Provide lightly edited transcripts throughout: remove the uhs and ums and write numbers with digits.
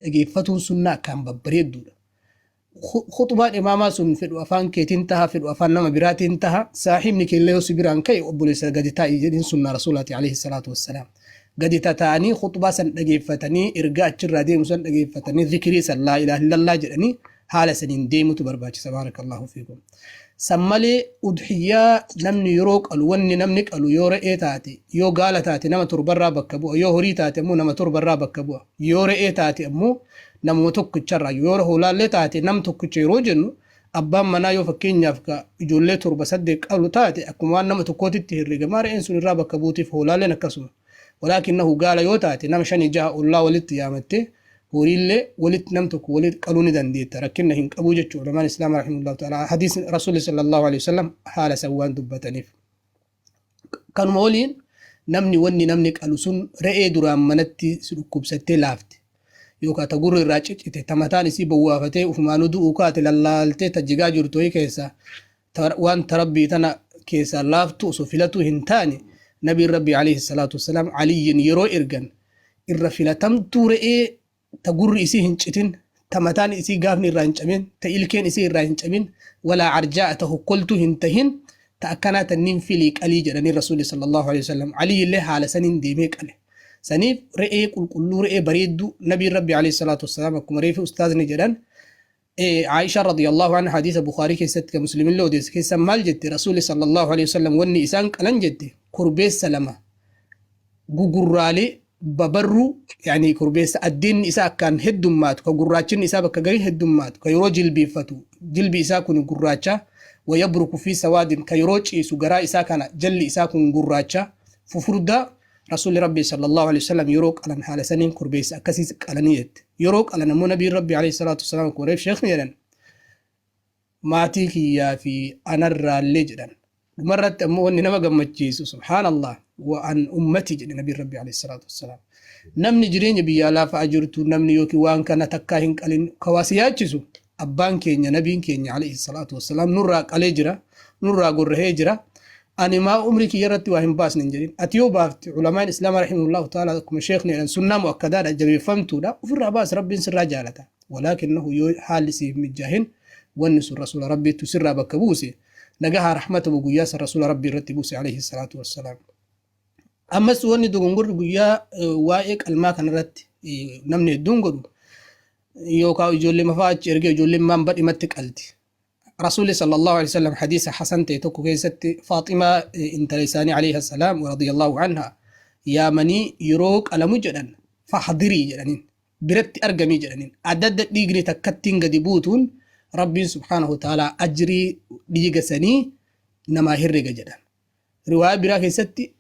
Dhageeffatuun sunnaa akkaan babbareedduudha. Khuxbaan imaamaa sun fedhu afaan keetiin taha, fedhu afaan nama biraatiin taha, saahibni keellee yoo si biraan ka'e, obboleessa gadi taa'i jedhiin. Sunnaa rasuulaati alayhi salaatu wassalaam. Gadi tataa'anii khuxbaa san dhageeffatanii, ergaa achirraa deemu san dhageeffatanii, zikirii san laa ilaaha illallah jedhanii haala saniin deemutu barbaachisa. Baarakallahu fiikum. San malee udhiyyaa namni yeroo qalu, wanni namni qalu yoo re'ee taate, yoo gaala taate nama torbarraa bakka bu'a, yoo horii taate ammoo nama torbarraa bakka bu'a, yoo re'ee taate ammoo namuma tokkicharraa, yoo hoolaallee taate nam tokkicha. Yeroo jennu abbaan manaa yoo fakkeenyaaf ka ijoollee torba saddeet qalu taate, akkuma waan nama tokkootitti herregamaa, re'een sun irraa bakka buutiif, hoolaalleen akkasuma. Walaakinnahu gaala yoo taate nama shanii jaha ollaa walitti yaamattee, horiillee walitti nam tokko walitti qaluu ni dandeetta, rakkinna hin qabuu jechuudha. Ulamaan islaama rahimahullahu ta'ala hadiis rasuulli sallallahu alaihi wasallam haala san waan dubbataniif. Kanuma waliin namni wanni namni qalu sun re'ee duraan manatti si dhukkubsattee laafte, yookaan ta gurri irraa ciccite, ta mataan isii bowwaafatee ufumaanuu du'uu kaate, lallaaltee ta jigaa jirtu wayii keessaa waan ta rabbii tana keessaa laaftu osoo filatuu hin taane, nabiin rabbii alayhi salaatu wassalaam Aliyyin yeroo ergan irra filatamtuu re'ee ta gurri isii hin citin, ta mataan isii gaafni irraa hin cabin, ta ilkeen isii irraa hin cabin, walaa arjaa'a, ta hokkoltuu hin tahin, ta akkanaa tanniin filii qalii jedhanii rasuulli sallallahu alaihi wasallam. Aliyyi illee haala saniin deemee qale. Saniif re'ee qulqulluu, re'ee bareedduu nabiin rabbi alayhi salaatu wassalaam akkuma reefi ustaazni jedhan, Aisha radiyallahu anha hadiisa Bukhaarii keessatti kan Muslimillee odeesse keessa maal jette? Rasuulli sallallahu alaihi wasallam wanni isaan qalan jette korbeessa lama gugurraalee babarruu, yani korbeessa addeenni isaa akkaan heddummaatu, ka gurraachinni isaa bakka garii heddummaatu, ka yeroo jilbiiffatu jilbi isaa kun gurraacha, wayabruku fi sawaadin, ka yeroo ciisu garaa isaa kana jalli isaa kun gurraacha fufurdaa. Rasuulli Rabbii sallallahu alaihi wasallam yeroo qalan haala saniin korbeessa akkasii qalanii jette. Yeroo qalan ammoo nabiin Rabbii alayhi salaatu wassalaam akkuma reef sheekni jedhan, maatii kiyyaa fi anarraallee jedhan. Dhumarratti ammoo wanni nama gammachiisu, subhaanallah, wa an ummati jedhe nabiin Rabbii alayhi salaatu wassalaam. Namni jireenya biyya alaa fa'a jirtu, namni yookiin waan kana takkaa hin qalin kawaasi yaachisu, abbaan keenya nabiin keenya alayhi salaatu wassalaam nurraa qalee jira, nurraa gorrahee jira. Ani maa umrii kiyya irratti waa hin baasne hin jedhin. Ati yoo baafte, ulamaan islaamaa rahimahullahu ta'ala akkuma sheekni jedhan sunnaa mu'akkadaadha, jabeeffamtuudha, ofirraa baas, rabbiin sirraa jaalata. Walaakinnahu yoo haalli siif mijjaahin, wanni sun rasuula rabbiittu sirraa bakka buuse, nagahaa rahmata bu guyyaa san rasuula rabbii irratti buuse alayhi salaatu wassalaam. Ammas wanni dogongorri guyyaa waa'ee qalmaa kanarratti namni hedduun godhu, yookaan ijoollee mafaa achi ergee ijoolleen maan badhimatti qalti. Rasuulli sallallahu alaihi wasallam hadiisa hasan ta'e tokko keessatti Faaximaa intala isaanii alayha salaam wa radiyallahu anha yaamanii yeroo qalamu jedhan, fahdirii jedhaniin, biratti argamii jedhaniin. Adda dhiigni takkattiin gadi buutuun Rabbiin subhaanahu wa ta'ala ajrii dhiiga sanii namaa herrega jedhan. Riwaayaa biraa keessatti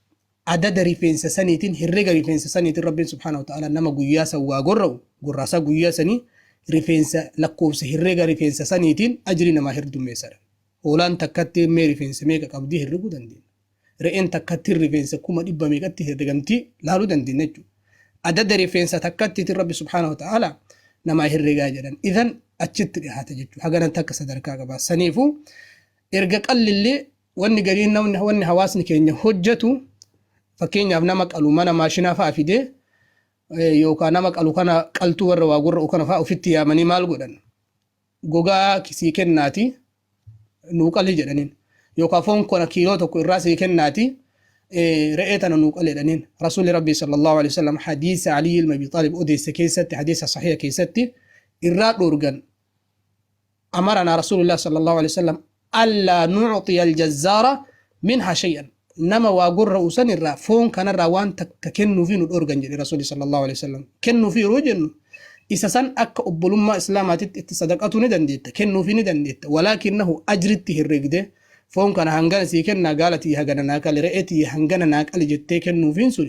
adada rifeensa saniitiin, herrega rifeensa saniitiin Rabbiin subhaanahu wa ta'ala nama guyyaa san waa gorra'u, gorraasaa guyyaa sanii rifeensa lakkoofsa herrega rifeensa saniitiin ajrii namaa heddummeessadha. Hoolaan takkatti mee rifeensa meeqa qabdii herreguu dandeenya. Re'een takkatti rifeensa 100,000 meeqatti herregamtii laaluu dandeenya jechuudha. Adada rifeensa takkattiitiin Rabbi subhaanahu wa ta'ala namaa herregaa jedhan. Idan achitti dhihaata jechuudha. Hagana takka sadarkaa qaba. Saniifuu erga qallillee wanni gariin namni wanni hawaasni keenya hojjetu, fakkeenyaaf nama qalu mana maashinaa fa'a fidee, yookaan nama qalu kana qaltuu warra waa gorra'u kana fa'a ofitti yaamanii maal godhan? Gogaa sii kennaati nuu qali jedhaniin, yookaan foon kana kiiloo 1 irraa sii kennaati re'ee tana nuu qali jedhaniin. Rasuulli rabbii sallallahu alaihi wasallam hadiisa Alii ilma Abi Xaalib odeesse keessatti, hadiisa sahiha keessatti irraa dhoorgan. Amarana Rasulullah sallallahu alaihi wasallam allaa nu'xiya aljazzaara minha shay'an, nama waa gorra'u san irraa foon kanarraa waan takka kennuufi nu dhoorgan jedhe Rasuli sallallahu alaihi wasallam. Kennuufi yeroo jennu isa san akka obbolummaa islaamaatitti itti sadaqatuu ni dandeetta, kennuufi ni dandeetta, walaakinnahu ajritti herregde foon kana hangana sii kennaa, gaala tiyya hagana naa qali, re'ee tiyya hangana naa qali jettee kennuufiin sun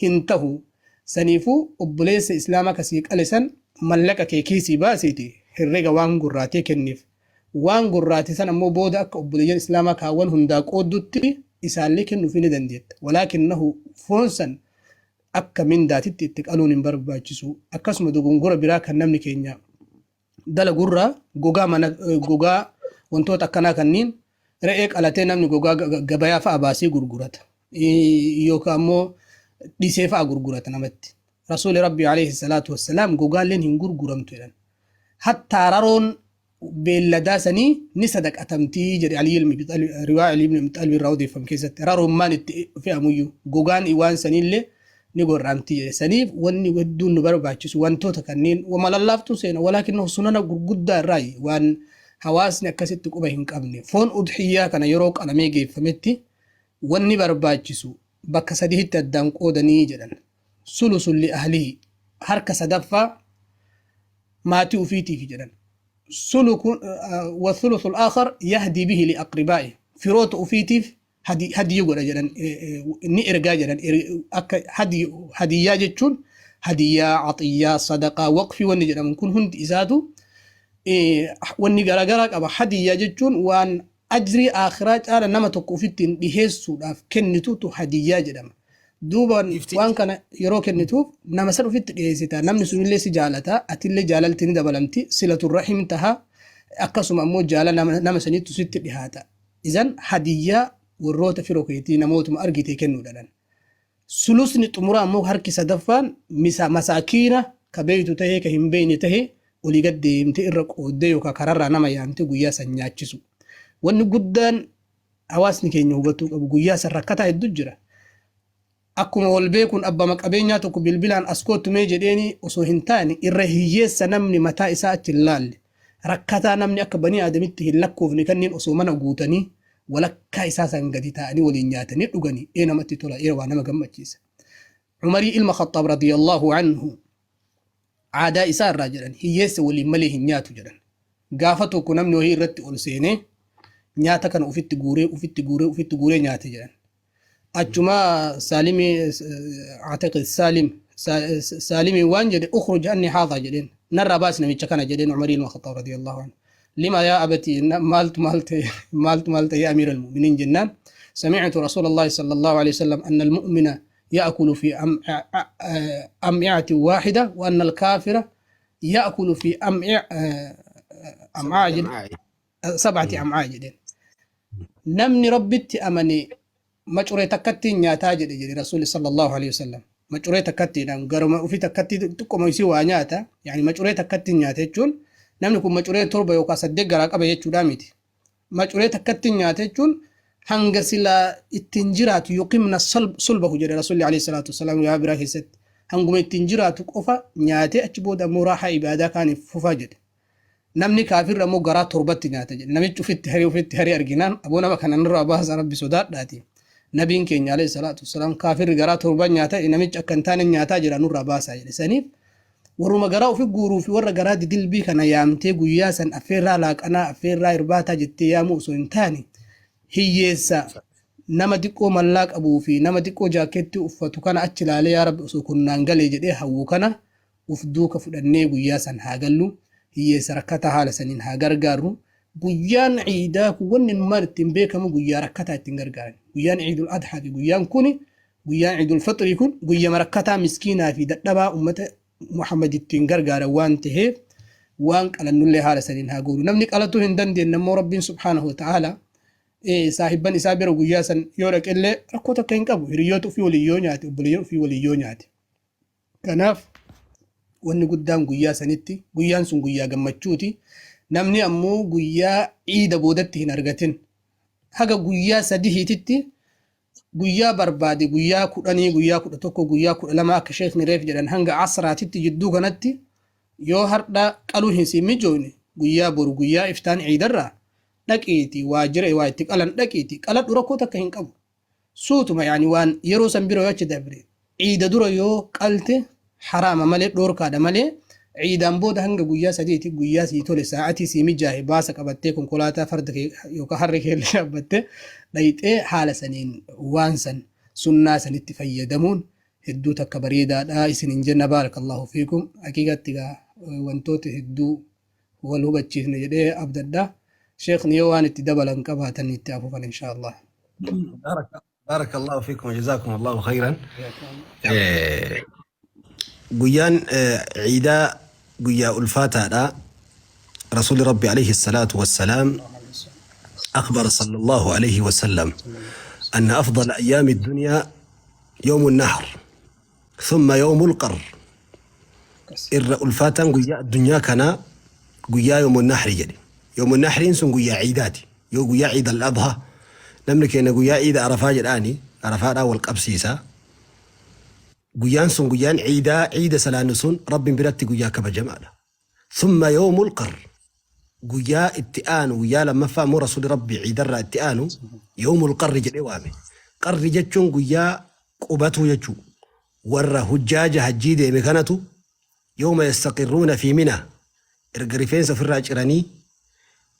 hin tahu. Saniifuu obboleessa islaamaa ka sii qale san mallaqa kee kiisii baasiiti herrega waan gorraatee kenniif. Waan gorraate san ammoo booda akka obboleeyyan islaamaa kaawwan hundaa qooddutti isaallee kennuufii ni dandeetta. Walaakinnahu foon san akka mindaatitti itti qaluun hin barbaachisu. Akkasuma dogongora biraa kan namni keenya dalagurraa gogaa mana, gogaa wantoota akkanaa kanniin, re'ee qalatee namni gogaa gabayaa fa'a baasee gurgurata. Yookaan ammoo dhisee fa'a gurgurata namatti. Rasuuli Rabbii alayhi salaatu wassalaam gogaalleen hin gurguramtu jedhan. Hattaa raroon beelladaa sanii ni sadaqatamti jedhe Ali ilmi Abi Xaalib, riwaaya Ali ibn Abi Xaalib irraa odeeffame keessatti. Raroon itti fe'amuyyuu gogaan waan saniillee ni gorramti jedhe. Saniif wanni hedduun nu barbaachisu wantoota kanneen wama lallaaftuu seena, walaakin sunana gurguddaa irraa waan hawaasni akkasitti quba hin qabne. Foon udhiyyaa kana yeroo qalamee geeffametti wanni barbaachisu bakka sadiitti addaan qoodanii jedhan. Sulusun li ahlihi, harka sadaffaa maatii ufiitiif jedhan. والثلث الآخر يهدي به لأقربائه, firoota ufiitiif hadiyyi godha jedhan, ni ergaa jedhan. Akka hadiyyaa jechuun hadiyyaa, caxiyyaa, sadaqaa, waqfii wanni jedhaman kun hundi isaatu wanni garaagaraa qaba. Hadiyyaa jechuun waan ajrii aakhiraa caala nama tokko ofittiin dhiheessuudhaaf kennitutu hadiyyaa jedhama. Duuba waan kana yeroo kennituuf nama san ofitti dhiheessita. Namni sunillee si jaalata, atillee jaalalti ni dabalamti, silatu rahim taha, akkasuma ammoo jaala nama saniittu sitti dhihaata. Izan hadiyyaa warroota firoo keetii namootuma argite kennuudhaan. Sulusni xumuraa ammoo harki sadaffaan masaakiina ka beeytu tahee ka hin beeyne tahee olii gad deemtee irra qooddee yookaan kararraa nama yaamtee guyyaa san nyaachisu. Wanni guddaan hawaasni keenya hubatuu qabu, guyyaa san rakkataa hedduu jira. Akkuma wal beekuun abbama qabeenyaa tokko bilbilaan as kootu mee jedheeni osoo hin taane, irra hiyyeessa namni mataa isaa achi hin laalle, rakkataa namni akka banii aadamitti hin lakkoofne kanneen osoo mana guutanii walakkaa isaa san gadi taa'anii waliin nyaatanii dhuganii ee namatti tola, ee waa nama gammachiisa. Umarii ilma Khaxaab radiyallahu anhu aadaa isaa irraa jedhan hiyyeessa waliin malee hin nyaatu jedhan. Gaafa tokko namni wahii irratti ol seenee nyaata kana ufitti guuree, ufitti guuree, ufitti guuree nyaate jedhan. Achuma Saalimii, أعتقد Saalim, Saalimii waan jedhe, "اخرج عني هذا" jedheen, "Narraa baasi namicha kana" jedheen Umarii ilma Khaxaab radiyallahu anhu. "لما يا أبتي? Maaltu maal ta'e, maaltu maal ta'e يا أمير المؤمنين?" jennaan, "سمعت رسول الله صلى الله عليه وسلم أن المؤمن يأكل في أمعة واحدة وأن الكافر يأكل في أمعاء سبعة أمعاء" jedheen. Namni Rabbitti amane macuree takkatti nyaataa jedhe Rasuulli sallallahu alaihi wasallam. Macuree takkattiidhaan garuma ofii takkatti xiqqoma isii waa nyaata. Yani macuree takkatti nyaata jechuun namni kun macuree torba yookaan saddeet garaa qaba jechuudha miti. Macuree takkatti nyaata jechuun hanga silaa ittiin jiraatu, يقمن صلبه jedhe Rasuulli alayhi salaatu wasalaam yaa biraa keessatti. Hanguma ittiin jiraatu qofa nyaatee achi booda ammoo raaxaa ibaadaa kaaniif fufaa jedhe. Namni kaafirra ammoo garaa torbatti nyaata jedhe. Namichi ofitti haree arginaan, "Aboo, nama kana nurraa baasa, Rabbi sodaadhaati. Nabiin keenya alayhi salaatu wasalaam kaafirri garaa torban nyaata, namichi akka hin taane nyaataa jira, nurraa baasaa" jedhe. Saniif warruma garaa ofi guuruu fi warra garaa didilbii kana yaamtee guyyaa san affeerraa laaqanaa, affeerraa irbaataa jettee yaamuu osoo hin taane, hiyyeessa nama xiqqoo mallaa qabuu fi nama xiqqoo jaakeettii uffatu kana achi ilaalee "Yaa Rabbi, osoo kunnaan galee" jedhee hawwu kana uf duuka fudhannee guyyaa san haa gallu, hiyyeessa rakkataa haala saniin haa gargaarru. Guyyaan ciidaa kun wanni numaan ittiin beekamu guyyaa rakkataa ittiin gargaaran. Guyyaan Ciidul Adhaa fi guyyaan kuni, guyyaan Ciidul Fixrii kun guyyama rakkataa, miskiinaa fi dadhabaa ummata Muhammad ittiin gargaaran waan ta'eef, waan qalannullee haala saniin haa goonu. Namni qalatuu hin dandeenye ammoo Rabbiin subhaanahu wa ta'aalaa saahibban isaa bira guyyaa san yoo dhaqellee rakkoo takka hin qabu. Hiriyoota ofii waliin yoo nyaate, obboleeyyan ofii waliin yoo nyaate. Kanaaf wanni guddaan guyyaa sanitti, guyyaan sun guyyaa gammachuuti. Namni ammoo guyyaa ciida boodatti hin argatin haga guyyaa sadihiititti guyyaa barbaade, guyyaa 10, guyyaa 11, guyyaa 12, akka sheekni reef jedhan hanga asraatitti jidduu kanatti yoo hardha qaluu hin siin mijoofne, guyyaa boru, guyyaa iftaan ciidarraa dhaqiiti waajjira waa itti qalan dhaqiiti qaladhu, rakkoo takka hin qabu. Suutuma yaani waan yeroo san bira yoo achi dabre, ciida dura yoo qalte haraama malee, dhoorkaadha malee, ciidaan booda hanga guyyaa sadiiti guyyaa sii tole, sa'atii sii mijaahe baasa qabattee, konkolaataa, farda kee yookaan harree kee illee yaabbattee dhayxee haala saniin waan san sunnaa sanitti fayyadamuun hedduu takka bareedaadha isinin jenna. Baarakallahu fiikum. Haqiiqatti gaa wantoota hedduu wal hubachiifne jedhee abdadha. Sheekni yoo waan itti dabalan qabaatan itti afufan insha Allah. بارك الله فيكم وجزاكم الله خيرا. Guyyaan ciidaa guyyaa ulfaataadha. Rasuuli Rabbi عليه الصلاة والسلام أخبر صلى الله عليه وسلم أن أفضل أيام الدنيا يوم النحر ثم يوم القر. Irra ulfaataan guyyaa addunyaa kanaa guyyaa yoomun nahri jedhe. Yoomun nahriin sun guyyaa ciidaati. Yoo guyyaa ciid al-adha namni keenya guyyaa ciida arafaa jedhaani arafaadhaan wal qabsiisa. Guyyaan sun guyyaan ciidaa ciida salaannu sun rabbiin biratti guyyaa kabajamaadha. Thumma yoomul qarr guyyaa itti aanu guyyaa lammaffaa immoo rasuulli rabbii ciidarraa itti aanu yoomul qarri jedhee waame. Qarri jechuun guyyaa qubatuu jechuu. Warra hujjaaja hajjii deeme kanatu yooma yastaqirruuna fi mina erga rifeensa ofirraa ciranii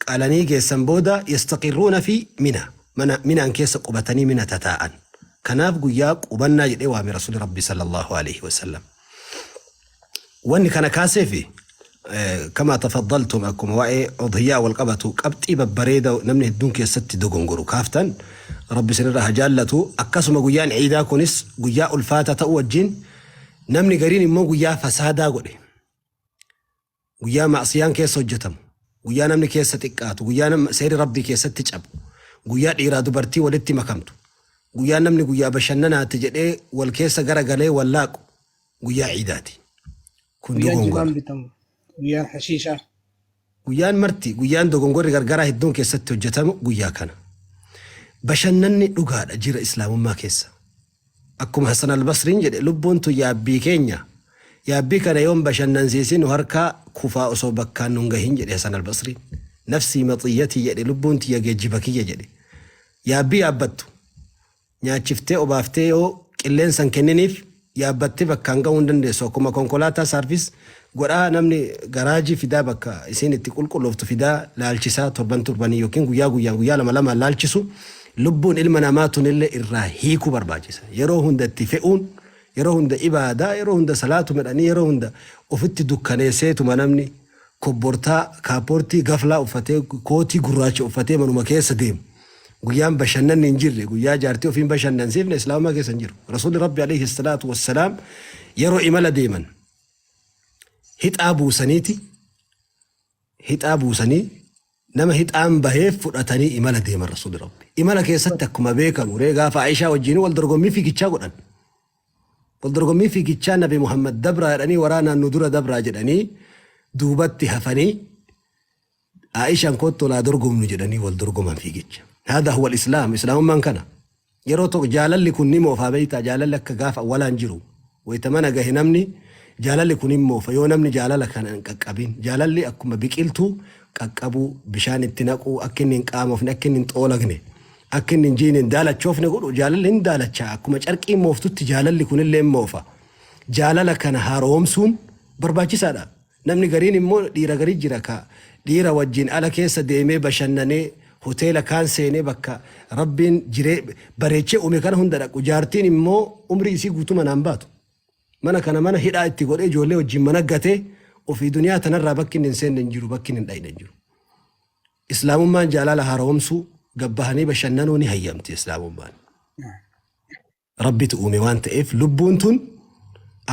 qalanii geessan booda yastaqirruuna fi mina mana minaan keessa qubatanii mina tataa'an. Kanaaf guyyaa qubannaa jedhee waame rasuulli rabbii sallallahu alaihi wasallam. Wanni kana kaaseefi kama tafaddaltum akkuma waa'ee udhiyyaa wal qabatu qabxii babbareeda namni hedduun keessatti dogongoru kaaftan rabbi isinirraa haa jaallatu. Akkasuma guyyaan ciidaa kunis guyyaa ulfaataa ta'uu wajjin namni gariin immoo guyyaa fasaadaa godhe. Guyyaa ma'siyaan keessa hojjetamu, guyyaa namni keessa xiqqaatu, guyyaa seerri rabbii keessatti cabu, guyyaa dhiiraa dubartii walitti makamtu, guyyaa namni guyyaa bashannanaati jedhee wal keessa garagalee wal laaqu guyyaa ciidaati. Kun Guyyaan dogongora. jimaan bitamu. Guyyaan hashiishaa. Guyyaan marti guyyaan dogongorri gargaraa hedduun keessatti hojjetamu guyyaa kana. Bashannanni dhugaadha jira islaamummaa keessa. Akkuma Hassan al-Basriin jedhe lubbuun tun yaabbii keenya. Yaabbii kana yoon bashannansiisin nu harkaa kufaa osoo bakkaan nun gahin jedhe Hassan al-Basriin. Nafsii maxiyyatii jedhe lubbuun tiyya geejjiba kiyya jedhe. Yaabbii yaabbattu nyaachiftee obaaftee yoo qilleensa hin kenniniif yaabbattee bakkaan gahuu hin dandeessu. Akkuma konkolaataa saarvis godhaa namni garaajii fidaa bakka isiin itti qulqullooftu fidaa laalchisaa torban torbanii yookiin guyyaa guyyaan guyyaa lama lamaan laalchisu lubbuun ilma namaa tunillee irraa hiikuu barbaachisa. Yeroo hunda itti fe'uun yeroo hunda ibaadaa yeroo hunda salaatu medhanii yeroo hunda ofitti dukkaneesseetuma namni kobbortaa kaappoortii gaflaa uffatee kootii gurraacha uffatee manuma keessa deemu. Guyyaan bashannanni hin jirre guyyaa jaartii ofiin bashannansiifne islaamummaa keessa hin jiru. Rasuulli Rabbi alayhi salaatu wassalaam yeroo imala deeman hixaa buusaniiti hixaa buusanii nama hixaan baheef fudhatanii imala deeman Rasuulli Rabbi. Imala keessatti akkuma beekamu ree gaafa Aishaa wajjin wal dorgommii fiigichaa godhan. Wal dorgommii fiigichaa Nabi Muhammad dabraa jedhanii waraanaan nu dura dabraa jedhanii duubatti hafanii Aishaan kottu laa dorgomnu jedhanii wal dorgoman fiigicha. Hada huwa islaam islaamummaan kana. Yeroo tokko jaalalli kun ni moofaa beektaa jaalalli akka gaafa awwalaan jiru. Wayita mana gahe namni jaalalli kun hin moofa yoo namni jaalala kana hin qaqqabin. Jaalalli akkuma biqiltuu qaqqabuu bishaan itti naquu akka inni hin qaamofne akka inni hin xoolagne akka inni hin jiine hin daalachoofne godhu jaalalli hin daalachaa akkuma carqiin mooftutti jaalalli kunillee hin moofa. Jaalala kana haaromsuun barbaachisaadha. Namni gariin immoo dhiira garii jira ka dhiira wajjin ala keessa deemee bashannanee hoteela kaan seenee bakka rabbiin jiree bareechee uume kana hunda dhaqu. Jaartiin immoo umrii isii guutuu manaan baatu. Mana kana mana hidhaa itti godhee ijoollee wajjin mana gatee ofii duniyaa tanarraa bakki inni hin seenne hin jiru bakki inni hin dhayne hin jiru. Islaamummaan jaalala haaromsuu gabbahanii bashannanuu ni hayyamti islaamummaan. Rabbitu uume waan ta'eef lubbuun tun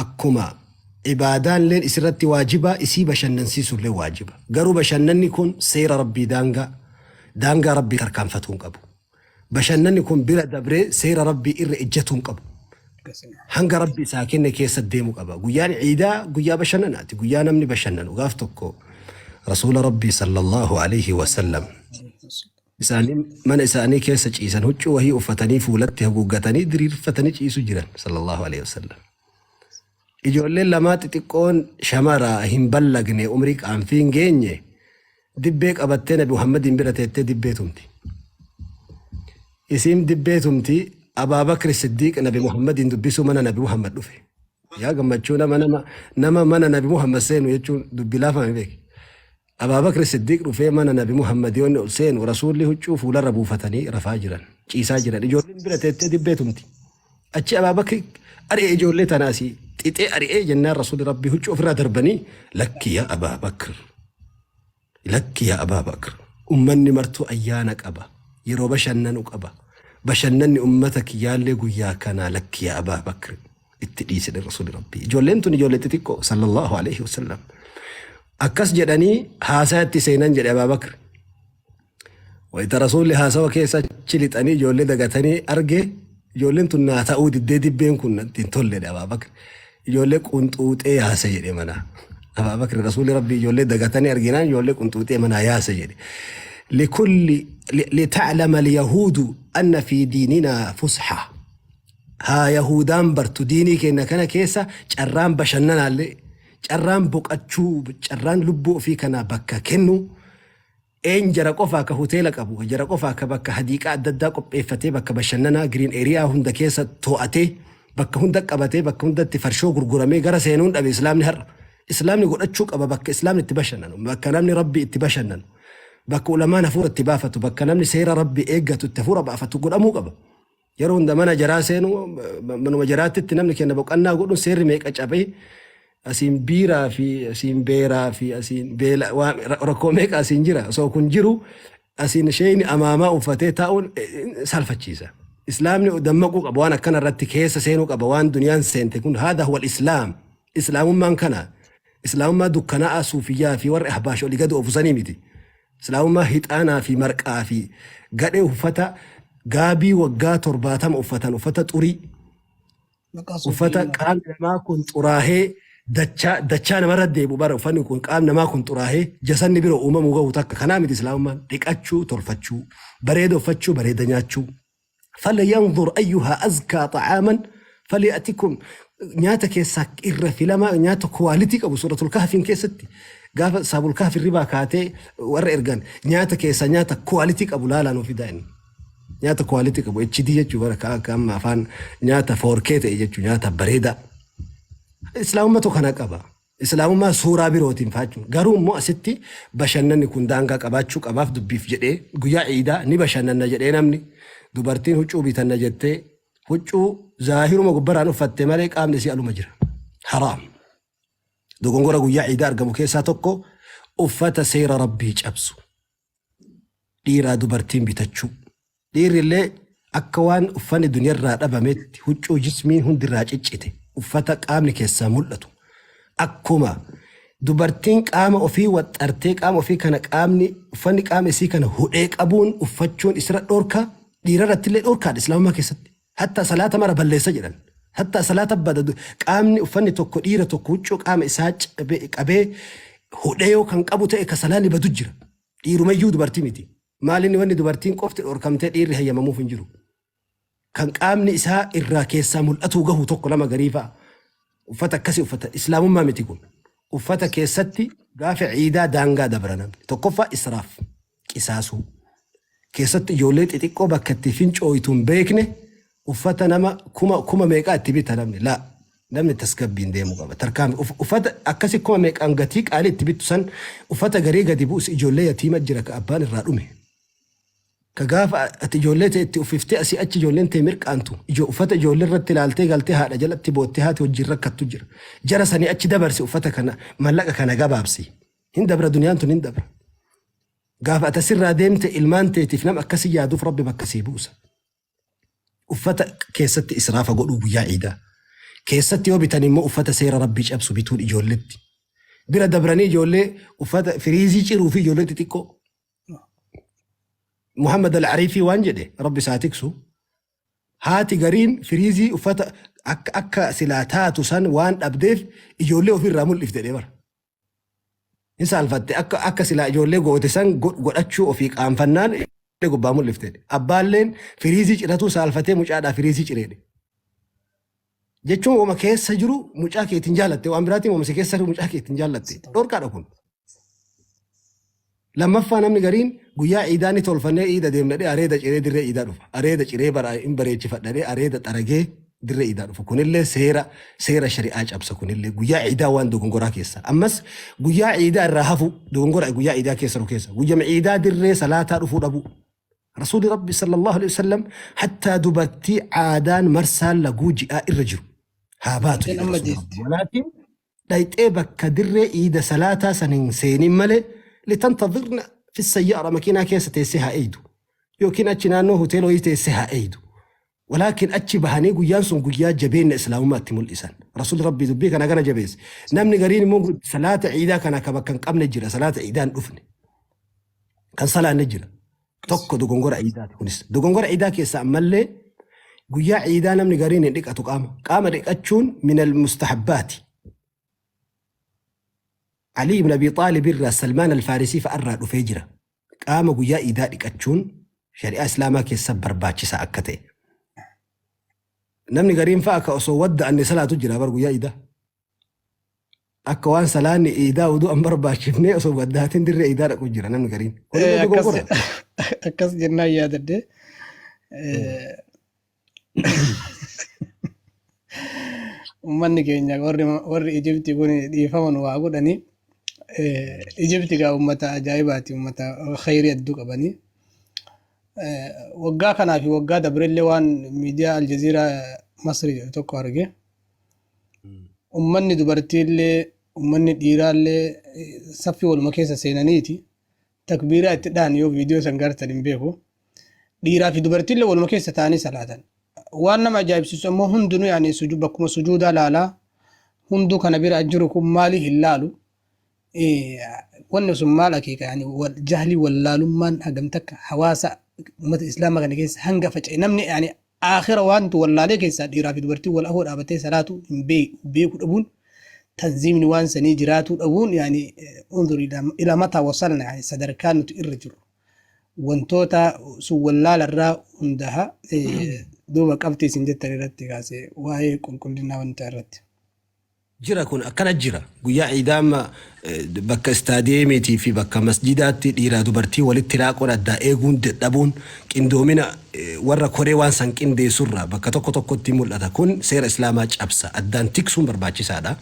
akkuma ibaadaan isirratti waajibaa isii bashannansiisuullee waajiba. Garuu bashannanni kun seera rabbii daangaa rabbii tarkaanfatuu hin qabu. Bashannanni kun bira dabree seera rabbii irra ejjatuu hin qabu. Hanga rabbi isaa kenne keessa deemu qaba. Guyyaan ciidaa guyyaa bashannanaati. Guyyaa namni bashannanu gaaf tokko rasuula rabbii sallallahu alaihi wasallam isaanii mana isaanii keessa ciisan huccuu wahii uffatanii fuulatti haguuggatanii diriirfatanii ciisu jiran sallallahu alaihi wasallam. Ijoolleen lamaa xixiqqoon shamara hin ballagne umrii qaanfii hin geenye dibbee qabattee Nabi Muhammadiin bira teettee dibbee tumti. Isiin dibbee tumti Abaabakri Siddiiq Nabi Muhammadiin dubbisuu mana Nabi Muhammad dhufe. Yaa gammachuu nama nama nama mana Nabi Muhammad seenu jechuun dubbi laafame beeki. Abaabakri Siddiiq dhufee mana Nabi Muhammad yoo inni ol seenu rasuulli huccuu fuularra buufatanii rafaa jiran ciisaa jiran ijoolleen bira teettee dibbee tumti. Achi Abaabakri ari'ee ijoollee tana asii xixee ari'ee jennaan rasuulli rabbii huccuu ofirraa darbanii lakki yaa Abaabakr lakki yaa Abaabakr ummanni martuu ayyaana qaba yeroo bashannanu qaba bashannanni ummata kiyyaallee guyyaa kanaa lakki yaa Abaabakr itti dhiisine rasuulli rabbii. Ijoolleen tun ijoollee xixiqqoo sallallahu alaihi wasallam. Akkas jedhanii haasaatti seenan jedhe Abaabakr. Wayita rasuulli haasawa keessa achi lixanii ijoollee dagatanii arge ijoolleen tun naa ta'uu diddee dibbeen kun natti hin tolle jedhe Abaabakr. Ijoollee qunxuuxee yaase jedhe manaa. Abaa Bakri Rasuulli Rabbii ijoollee dagatanii arginaan ijoollee qunxuuxee manaa yaase jedhe. Likulli lita'lama alyahuudu anna fi diininaa fusha. Haa Yahuudaan bartu diinii keenya kana keessa carraan bashannanaallee carraan boqachuu carraan lubbuu ofii kanaa bakka kennu Een jara qofaa ka hoteela qabu, jara qofaa ka bakka hadiiqaa adda addaa qopheeffatee bakka bashannanaa green area hunda keessa too'atee bakka hunda qabatee bakka hundatti farshoo gurguramee gara seenuun dhabe islaamni har'a. Islaamni godhachuu qaba bakka islaamni itti bashannanu, bakka namni rabbi itti bashannanu, bakka ulamaan hafuura itti baafatu, bakka namni seera rabbi eeggatu itti hafuura baafatu godhamuu qaba. Yeroo hunda mana jaraa seenu manuma jaraatitti namni kenna boqannaa godhuun seerri meeqa cabee asiin biiraa fi asiin beeraa fi asiin beela waan rakkoo meeqa asiin jira osoo kun jiru asiin isheen amaamaa uffatee taa'uun saalfachiisa. Islaamni dammaquu qaba waan akkana irratti keessa seenuu qaba waan duniyaan seente kun haadha huwal islaam islaamummaan kana islaamummaa dukkanaa'aa suufiyyaa fi warri ahbaash olii gadi oofu sanii miti. Islaamummaa hixaanaa fi marqaa fi gadhee uffata gaabii waggaa 70 uffatan uffata xurii Maqaa uffata suufiyyummaa. qaamni namaa kun xuraahee dachaa dachaa namarra deebi'u bara uffanni kun qaamni namaa kun xuraahee jasanni biroo uumamuu gahu takka kanaa miti islaamummaan dhiqachuu tolfachuu bareeda uffachuu bareeda nyaachuu falyanzur ayyuhaa azkaa xa'aaman falyatikum nyaata keessaa irra filamaa nyaata kuwaalitii qabu suuratul kahfiin keessatti gaafa saabul kahfi ribaa kaatee warra ergan nyaata keessaa nyaata kuwaalitii qabu laalaa nuuf fidaa inni. Nyaata kuwaalitii qabu HD jechuu bara akka amma afaan nyaata 4K ta'e jechuu nyaata bareedaa. Islaamummaatu kana qaba. Islaamummaa suuraa birootiin faachuun. Garuu immoo asitti bashannanni kun daangaa qabaachuu qabaaf dubbiif jedhee guyyaa ciidaa ni bashannanna jedhee namni dubartiin huccuu bitanna jettee huccuu zaahiruma gubbaraan uffatte malee qaamni isii aluma jira. Haraam. Dogongora guyyaa ciidaa argamu keessaa tokko uffata seera rabbii cabsu. Dhiiraa dubartiin bitachuu. Dhiirri illee akka waan uffanni duniyarraa dhabametti huccuu jismiin hundirraa ciccite uffata qaamni keessaa mul'atu. Akkuma dubartiin qaama ofii waxxartee qaama ofii kana qaamni uffanni qaama isii kana hudhee qabuun uffachuun isirra dhorkaa dhiirarratti illee dhorkaadha islaamummaa keessatti. Hatta salaata mara balleessa jedhan. Hatta salaata bada qaamni uffanni tokko dhiira tokko huccuu qaama isaa qabee hudhee yoo kan qabu ta'e ka salaanni badu jira. Dhiirumayyuu dubartii miti. Maal inni wanni dubartiin qofti dhorkamtee dhiirri hayyamamuuf hin jiru. Kan qaamni isaa irraa keessaa mul'atuu gahu tokko lama garii fa'a. Uffata akkasii uffata. Islaamummaa miti kun. Uffata keessatti gaafa ciidaa daangaa dabra namni. Tokkoffaa israaf qisaasuu. Keessatti ijoollee xixiqqoo bakka itti fincooytu hin beekne uffata nama kuma kuma meeqaa itti bita namni. Laa namni tasgabbiin deemuu qaba. Tarkaanfi uffata akkasi kuma meeqaan gatii qaalii itti bittu san uffata garii gadi bu'us ijoollee yatiima jira ka abbaan irraa dhume. Ka gaafa ati ijoollee tee itti uffiftee asii achi ijoolleen tee mirqaantu uffata ijoollee irratti ilaaltee galtee haadha jalatti boottee haati wajjin rakkattu jira. Jara sanii achi dabarsi uffata kana mallaqa kana gabaabsi. Hin dabra duniyaan tun hin dabra. Gaafa ati asirraa deemte ilmaan teetiif nama akkasii yaaduuf rabbi bakka sii buusa. Uffata keessatti israafa godhuu guyyaa ciidaa. Keessatti yoo bitan immoo uffata seera rabbii cabsu bituun ijoolletti. Bira dabranii ijoollee uffata firiizii ciruu fi ijoollee xixiqqoo. Muhammad al-Ariifii waan jedhe rabbi isaa tiksu. Haati gariin firiizii uffata akka akka silaa taatu san waan dhabdeef ijoollee ofirraa mul'ifte jedhee bara. Hin saalfatte akka akka silaa ijoollee goote san godhachuu ofii qaanfannaan ijoollee gubbaa mul'ifte. Abbaalleen firiizii ciratuu saalfatee mucaadhaa firiizii cireedhe. Jechuun wama keessa jiru mucaa keetiin jaalatte waan biraatiin wama si keessa jiru mucaa keetiin jaallatte. Dhorkaadha kun. Lammaffaa namni gariin guyyaa iidaa ni tolfannee iida deemna dhee areeda ciree dirree iidaa dhufa. Areeda ciree bara hin bareechifadha dhee areeda xaragee dirree iidaa dhufa. Kunillee seera seera shari'aa cabsa kunillee guyyaa iidaa waan dogongoraa keessa. Ammas guyyaa iidaa irraa hafu dogongora guyyaa iidaa keessa jiru keessa. Guyyama iidaa dirree salaataa dhufuu dhabuu. Rasuulli Rabbi sallallahu alaihi wasallam hattaa dubartii aadaan marsaan laguu ji'aa irra jiru haa baatu Isheen jedhe amma Rasuulli Rabbi. deesse. Walaakin dhayxee bakka dirree iida salaataa san hin seenin malee litantadhirna fi sayyaara makiinaa keessa teessee haa eeydu yookiin achi naannoo hoteela wayii teessee haa eeydu. Walaakin achi bahanii guyyaan sun guyyaa jabeenna islaamummaa itti mul'isan. Rasuulli Rabbii dubbii kana kana jabeesse. Namni gariin immoo salaata iidaa kana ka bakka hin qabne jira salaata iidaa hin dhufne. Kan salaanne jira. Tokko dogongora iidaati kunis. Dogongora iidaa keessaa ammallee Guyyaa ciidaa namni gariin hin dhiqatu qaama. Qaama dhiqachuun minal mustahabbaati. Ali ibn Abi Xaalib irraa Salmaan Alfaarisii fa'arraa dhufee jira. Qaama guyyaa iidaa dhiqachuun shari'aa Islaamaa keessa barbaachisaa akka ta'e. Namni gariin fa'a ka osoo wadda'anne salaatu jira bar guyyaa iidaa. Akka waan salaanni iidaa wudu'a hin barbaachifnee osoo waddaatiin dirree iidaa dhaqu jira namni gariin. Kun immoo Akkas dogongora. akkas jennaan yaadadde. Uummanni keenya warri Ijipti kun dhiifama nu waa godhani. Ijipti gaa uummata ajaa'ibaati, uummata khayrii hedduu qabani. Waggaa kanaa fi waggaa dabrellee waan miidiyaa Aljaziiraa Masrii jedhu tokko arge. Uummanni dubartiillee uummanni dhiiraallee saffii waluma keessa seenaniiti. Takbiiraa itti dhahan yoo viidiyoo san gartan hin beeku. Dhiiraa fi dubartiillee waluma keessa taa'anii salaatan. Waan nama ajaa'ibsiisu ammoo hundinuu yaani bakkuma sujuudaa laalaa hunduu kana bira jiru kun maali hin laalu. Wanni sun maal akeeka yaani jahlii wallaalummaan hagam takka hawaasa uummata islaamaa kana keessa hanga faca'e namni yaani aakhira waantu wallaalee keessaa dhiiraa fi dubartii wal afoo dhaabatee salaatu hin beeku dhabuun tanziimni waan sanii jiraatuu dhabuun yaani unzur ila mataa wasalna yaani sadarkaa nuti irra jirru. Wantoota sun wallaala irraa hundaha duuba qabxii isin jettan irratti kaase waa'ee qulqullinaa wanta irratti. Jira kun akkana jira. Guyyaa ciidaa amma bakka istaadiyeemiitii fi bakka masjidaatti dhiiraa dubartii walitti laaquun addaa eeguun dadhabuun qindoomina warra koree waan san qindeessurraa bakka tokko tokkotti mul'ata. Kun seera islaamaa cabsa. Addaan tiksuun barbaachisaadha.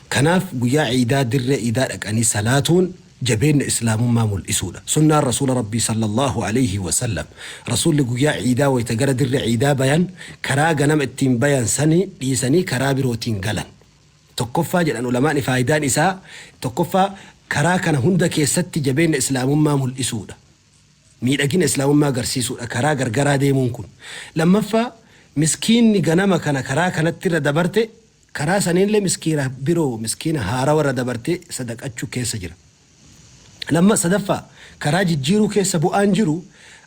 Kanaaf guyyaa ciidaa dirree ciidaa dhaqanii salaatuun jabeenna islaamummaa mul'isuudha. Sunnaan Rasuula Rabbii sallallaahu aleyhi wa sallam Rasuulli guyyaa ciidaa wayta gara dirre ciidaa bayan karaa ganama ittiin bayan sani dhiisanii karaa birootiin galan. Tokkoffaa jedhan ulamaani faaydaan isaa tokkoffaa karaa kana hunda keessatti jabeenna islaamummaa mul'isuudha. Miidhagina islaamummaa agarsiisuudha karaa gargaraa deemuun kun. Lammaffaa miskiinni ganama kana karaa kanatti irra dabarte Karaa saniinillee miskiina biroo, miskiina haarawa irra dabartee sadaqachuu keessa jira. Lamma, sadaffaa, karaa jijjiiruu keessa bu'aan jiru,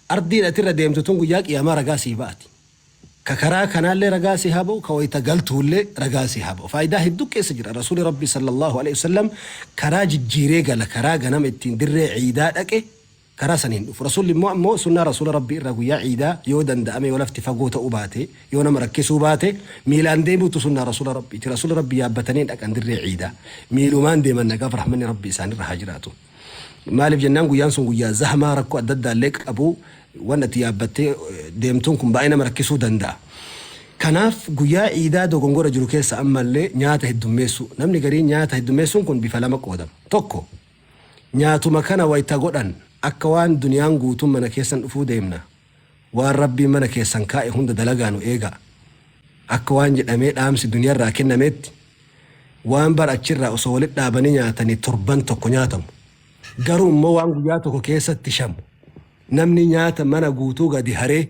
ardiin ati irra deemtu tun guyyaa qiyaamaa ragaa sii ba'ati. Ka karaa kanaallee ragaa sii haa ba'u, ka wayta galtuullee ragaa sii haa ba'u. Faaydaa hedduu keessa jira. Rasuuli Rabbii sallallaahu aleyhi wasallam karaa jijjiiree gala, karaa ganama ittiin dirree ciidaa dhaqe, karaa saniin dhufu. Rasuulli immoo ammoo sunnaa Rasuula Rabbii irraa guyyaa ciidaa yoo danda'ame yoo lafti fagoo ta'uu baate yoo nama rakkisuu baate miilaan deemuutu sunnaa Rasuula Rabbiiti. Rasuulli Rabbii yaabbatanii dhaqan dirree ciidaa. Miilumaan deeman nagaaf rahmanni Rabbii isaanirra haa jiraatu. Maaliif jennaan guyyaan sun guyyaa zahmaa rakkoo adda addaallee qabu waan ati yaabbattee deemtuun kun baay'ee nama rakkisuu danda'a. Kanaaf guyyaa ciidaa dogongora jiru keessa ammallee nyaata heddummeessuu. Namni gariin nyaata heddummeessuun kun bifa lama qoodama. Tokko Nyaatuma kana wayta godhan akka waan duniyaan guutuun mana keessan dhufuu deemna, waan Rabbiin mana keessan kaa'e hunda dalagaa nu eegaa akka waan jedhamee dhaamsi duniyarraa kennameetti waan bar achirraa osoo walitti dhaabanii nyaatanii torban tokko nyaatamu garuu immoo waan guyyaa tokko keessatti shamu namni nyaata mana guutuu gadi haree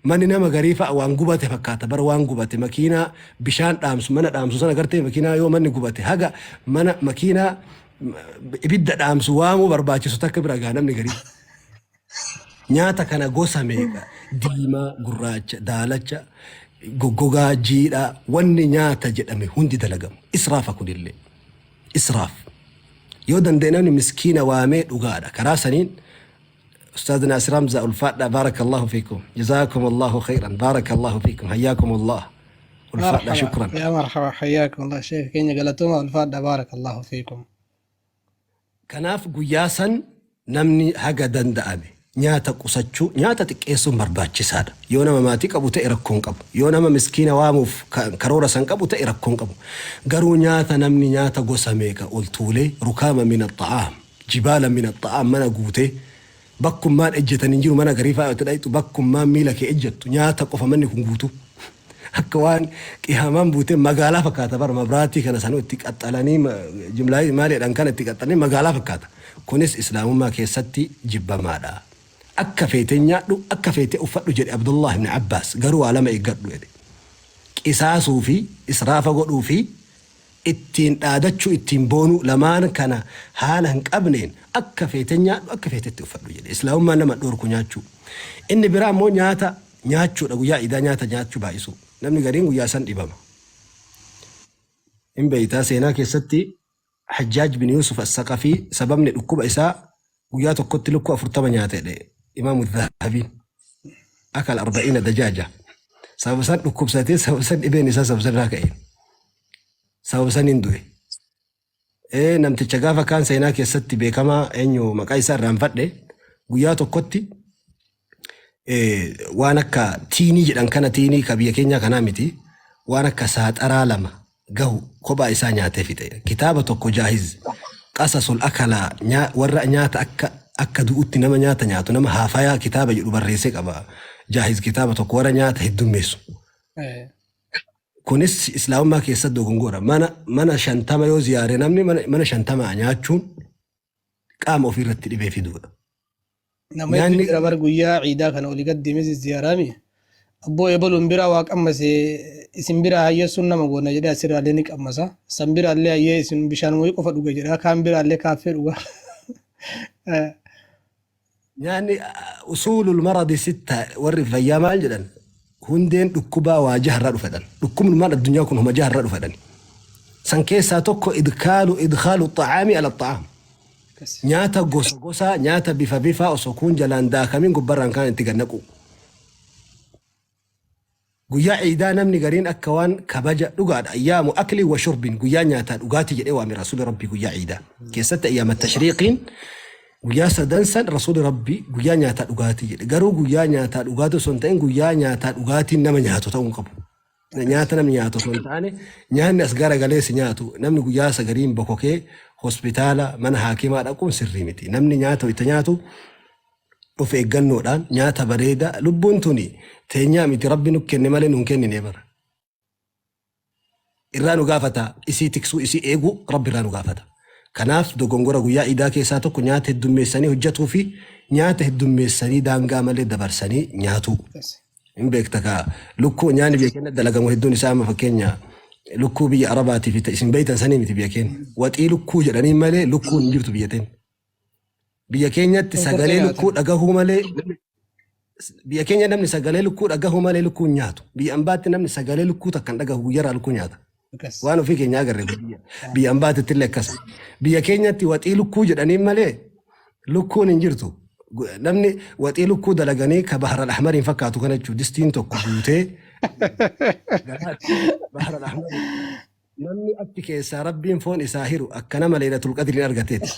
Manni nama garii fa'a waan gubate fakkaata bar waan gubate makiinaa bishaan dhaamsu mana dhaamsu sana gartee makiinaa yoo manni gubate haga mana makiinaa ibidda dhaamsu waamuu barbaachisu takka bira gaa namni garii. Nyaata kana gosa meeqa diimaa gurraacha daalacha goggogaa jiidhaa wanni nyaata jedhame hundi dalagamu israafa kunillee israaf yoo danda'e namni miskiina waamee dhugaadha karaa saniin Ustaaz Naasir Hamza ulfaadhaa baarakallahu fiikum jazaakum Allahu khayran baarakallahu fiikum hayyaakum Allah ulfaadhaa Marhaba shukran. yaa marhaba hayyaakum Allah sheekh keenya galatooma ulfaadha baarakallahu fiikum. Kanaaf guyyaa san namni haga danda'ame nyaata qusachuu nyaata xiqqeessuun barbaachisaadha. Yoo nama maatii qabu ta'e rakkoo hin qabu. Yoo nama miskiina waamuuf karoora san qabu ta'e rakkoo hin qabu. Garuu nyaata namni nyaata gosa meeqa ol tuulee rukaama min axxa'aam Jibaala min axxa'aam mana guutee bakkummaan ejjetan hin jiru mana garii fa'aa yoo itti dhayxu bakkummaan miila kee ejjettu nyaata qofa manni kun guutuu akka waan qiyaamaan buutee magaalaa fakkaata bar mabraatii kana sanuu itti qaxxalanii jimlaa maal jedhan kana itti qaxxalanii magaalaa fakkaata kunis islaamummaa keessatti jibbamaadha akka feete nyaadhu akka feete uffadhu jedhe Abdullah ibn Abbaas garuu waa lama eeggadhu jedhe qisaasuu fi israafa godhuu fi ittiin dhaadachuu ittiin boonuu lamaan kana haala hin qabneen akka feete nyaadhu akka feetetti uffadhu jedhe. Islaamummaan nama hin dhoorku nyaachuu. Inni biraa immoo nyaata Nyaachuudha guyyaa iidaa nyaata nyaachuu baay'isuu. Namni gariin guyyaa san dhibama. Hin beeytaa seenaa keessatti Hajjaaj bin Yuusuf As-Saqafii sababni dhukkuba isaa guyyaa tokkotti lukkuu 40 nyaate jedhe Imaamu Zahabiin. Akal arba'iina dajaaja. Sababa san dhukkubsatee sababa san dhibeen isaa sababa san irraa ka'e. Sababa saniin du'e. Ee namticha gaafa kaan seenaa keessatti beekamaa eenyu maqaa isaa irraanfadhe guyyaa tokkotti waan akka tiinii jedhan kana tiinii ka biyya keenyaa kanaa miti waan akka saaxaraa lama gahu kophaa isaa nyaatee fixe. Kitaaba tokko jaahiz qasasul akalaa warra nyaata akka akka du'utti nama nyaata nyaatu nama haafayaa kitaaba jedhu barreessee qaba. Jaahiz kitaaba tokko warra nyaata heddummeessu. Kunis islaamummaa keessatti dogongora. Mana mana 50 yoo ziyaare namni mana mana 50 nyaachuun qaama ofii irratti dhibee fiduudha. Nama hedduu Nyaanni jira bar guyyaa ciidaa kana olii gad deemee zizziyaaraami. Abboo ebaluun biraa waa qammase isin biraa hayyee sun nama goona jedhee asirraallee ni qammasa. San biraallee hayyee isin bishaan wayii qofa dhuga jedha. Kaan biraallee kaaffee dhuga. Nyaanni usuulul maradi sitta warri fayyaa maal jedhan hundeen dhukkubaa waa jaharraa dhufa jedhan. Dhukkubnummaan addunyaa kun homa jaharraa dhufa jedhan. San keessaa tokko idkaalu idkaalu xa'aami ala xa'aam. Nyaata gosa gosaa nyaata bifa bifaa osoo kuun jalaan daakamin gubbarraan kaan itti gad naqu. Guyyaa Ciidaa namni gariin akka waan kabaja dhugaadha ayyaamu aklin wa shurbin guyyaa nyaataa dhugaatii jedhee waame Rasuuli Rabbii guyyaa Ciidaa keessatti ayyaama tashriiqiin guyyaa sadan san Rasuuli Rabbii guyyaa nyaataa dhugaatii jedhe garuu guyyaa nyaataa dhugaatii osoo hin ta'in guyyaa nyaataa dhugaatiin nama nyaatu ta'uu hin qabu. Nyaata namni nyaatu osoo hin taane nyaanni as garagalee si nyaatu namni guyyaa sagariin bokokee hospitaala mana haakimaa dhaquun sirrii miti. Namni nyaata itti nyaatu of eeggannoodhaan nyaata bareeda lubbuun tuni teenyaa miti rabbi nu kenne malee nu hin kennine bara. Irraa nu gaafata isii tiksuu isii eeguu rabbi irraa nu gaafata. Kanaaf dogongora guyyaa iidaa keessaa tokko nyaata heddummeessanii hojjetuu fi nyaata heddummeessanii daangaa malee dabarsanii nyaatuu. Hin beekta kaa lukkuu nyaanni biyya keenya dalagamu hedduun isaa amma fakkeenya lukkuu biyya Arabaatii fi isin beektan sanii miti biyya keenya. Waxii lukkuu jedhanii malee lukkuun hin jirtu biyya teenya. Biyya keenyatti Shunkurtii sagalee nyaatan. lukkuu dhagahuu malee biyya keenya namni sagalee lukkuu dhagahuu malee lukkuu hin nyaatu. Biyya ambaatti namni sagalee lukkuu takka hin dhagahu guyyarraa lukkuu nyaata. Akkas. Waan ofii keenya agarre biyya biyya ambaatitti illee akkas. Biyya keenyatti waxii lukkuu jedhanii malee lukkuun hin jirtu. Namni waxii lukkuu dalaganii ka bahar al-ahmariin fakkaatu kana jechuudha. Distiin tokko guutee garaatti bahar al-ahmariin Namni achi keessaa Rabbiin foon isaa hiru akka nama Laylatul Qadriin argateeti.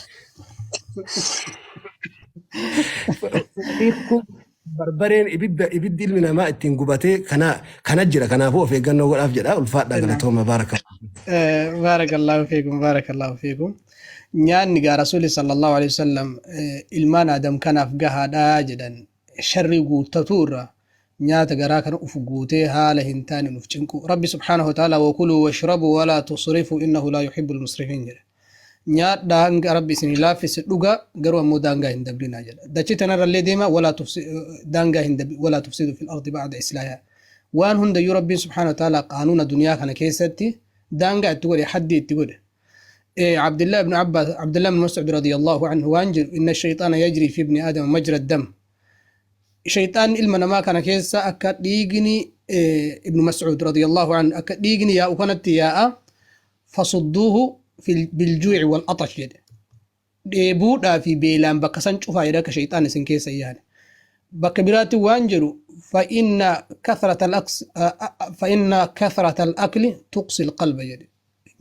Barbareen ibidda ibiddi ilmi namaa ittiin gubatee kana kana jira kanaafuu of eeggannoo godhaaf jedha ulfaadhaa galatooma baaraka. Baarakallahu fiikum baarakallahu fiikum. Nyaanni gaa Rasuulli sallallahu alaihi wasallam ilmaan Aadam kanaaf gahaadha jedhan sharrii guuttatuu irraa nyaata garaa kana uf guutee haala hin taaneen uf cinquu. Rabbi subhaanahu wa ta'aalaa wakuluu washrabuu walaa tusrifuu innahu laa yuhibbul musrifiin jedha. Nyaadhaa hanga Rabbi isinii laaffise dhugaa garuu ammoo daangaa hin dabrinaa jedha. Dachii tanarrallee deemaa walaa daangaa hin dabri walaa tufsiduu fil ardi ba'da islaahihaa. Waan hundayyuu Rabbiin subhaanahu wa ta'aalaa qaanuuna duniyaa kana keessatti daangaa itti godhe haddii itti godhe. Abdullah ibn Abbas Abdullah ibn Mas'ud radiyallahu anhu waan jedhu inna shayxaana yajrii fi ibni aadama majra dam Shayxaanni ilma namaa kana keessa akka dhiigni Ibnu Mas'uud radiyallahu anhu akka dhiigni yaa'u kanatti yaa'a fasudduuhu biljuu'i wal atash jedhe. Dheebuudhaa fi beelaan bakka san cufaa jedhe akka shayxaanni isin keessa hin yaane. Bakka biraatti waan jedhu fa'inna kathrata al-akli tuqsi al-qalba jedhe.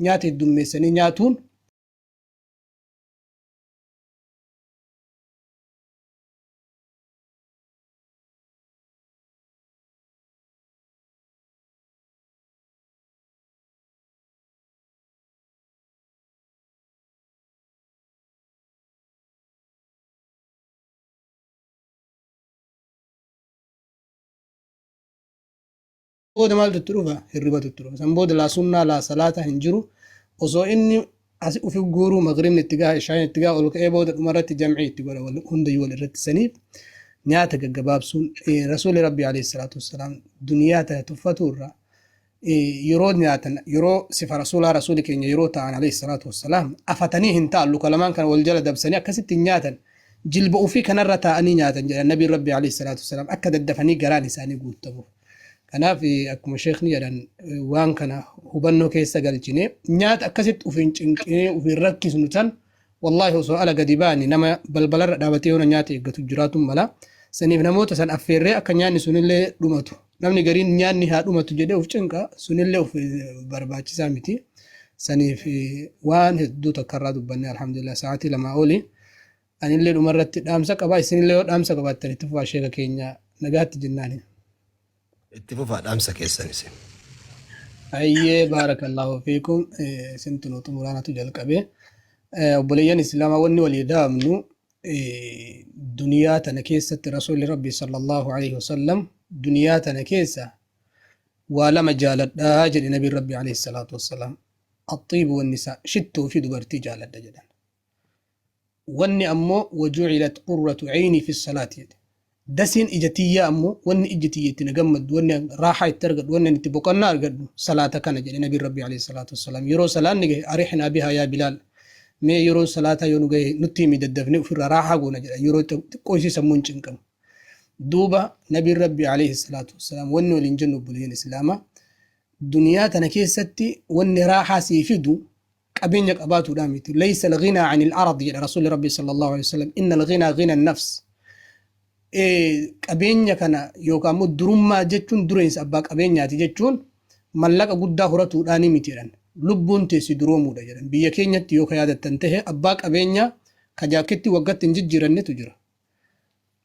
Nyaata heddummeessanii nyaatuun booda maaltu itti dhufa? Hirribatu itti dhufa. San booda laa sunnaa laa salaata hin jiru. Osoo inni asi ufi guuruu magribni itti gaha ishaayin itti gaha ol ka'ee booda dhumarratti jam'ii itti godha hundayyuu wal irratti saniif nyaata gaggabaabsuun rasuulli rabbii alayhi salaatu wassalaam duniyaa tana tuffatuu irraa yeroo nyaatan yeroo sifa rasuulaa rasuuli keenya yeroo ta'an alayhi salaatu wassalaam afatanii hin ta'an luka lamaan kana wal jala dabsanii akkasitti hin nyaatan Jilba ufii kanarra taa'anii nyaatan jedhan Nabiin Rabbii alayhi salaatu wassalaam akka daddafanii garaan isaanii guuttamuuf. Kanaaf akkuma sheekni jedhan waan kana hubannoo keessa galchine nyaata akkasitti uf hin cinqinee uf hin rakkisnu tan wallaahi osoo ala gadi baane nama balbalarra dhaabatee yoona nyaata eeggatu jiraatu mala. Saniif namoota san affeerree akka nyaanni sunillee dhumatu. Namni gariin nyaanni haa dhumatu jedhee uf cinqa sunillee uf barbaachisaa miti. Saniif waan hedduu takkarraa dubbanne alhamdulillah sa'aatii 2 oli. Anillee dhumarratti dhaamsa qaba. Isinillee yoo dhaamsa qabaattan itti fufaa sheeka keenya nagaatti jennaani. Itti fufaa dhaamsa keessan isin. Hayyee baarakallaahu fiikum isintu nu xumuraanatu jalqabe. Obboleeyyan Islaamaa wanni walii dhaamnu duniyaa tana keessatti Rasuulli Rabbii sallallahu alaihi wasallam duniyaa tana keessa waa lama jaaladhaa jedhe Nabiin Rabbii alaihi salaatu wassalaam. Axxiibu wannisaa shittuu fi dubartii jaaladha jedhan. Wanni ammoo waju'ilat qurratu ceynii fi salaati jedhe. Dasiin ija tiyyaa ammoo wanni ijji tiyya itti na gammaddu, wanni an raahaa itti argadhu, wanni an itti boqonnaa argadhu salaata kana jedhe Nabiin Rabbii alayhi salaatu wassalaam. Yeroo salaanni gahe arihnaa bihaa yaa Bilaal. Mee yeroon salaataa yoo nu gahe nutti himi daddafnee ofirraa raahaa goona jedha. Yeroo xiqqoo isii sammuun cinqamu. Duuba Nabiin Rabbii alayhi salaatu wassalaam wanni waliin jennu obboleeyyan Islaamaa duniyaa tana keessatti wanni raahaa sii fidu qabeenya qabaatuudhaa miti. Laysa al-ghinaa 'ani al-arad jedha Rasuulli Rabbii sallallahu alaihi wasallam. Inna al-ghinaa ghina an-nafs. Qabeenya kana yookaan immoo durummaa jechuun dureensa abbaa qabeenyaati jechuun mallaqa guddaa horatuudhaanii miti jedhan. Lubbuun tee si duroomuudha jedhan. Biyya keenyatti yoo ka yaadattan tahe abbaa qabeenyaa ka jaakkeettii waggatti hin jijjiirannetu jira.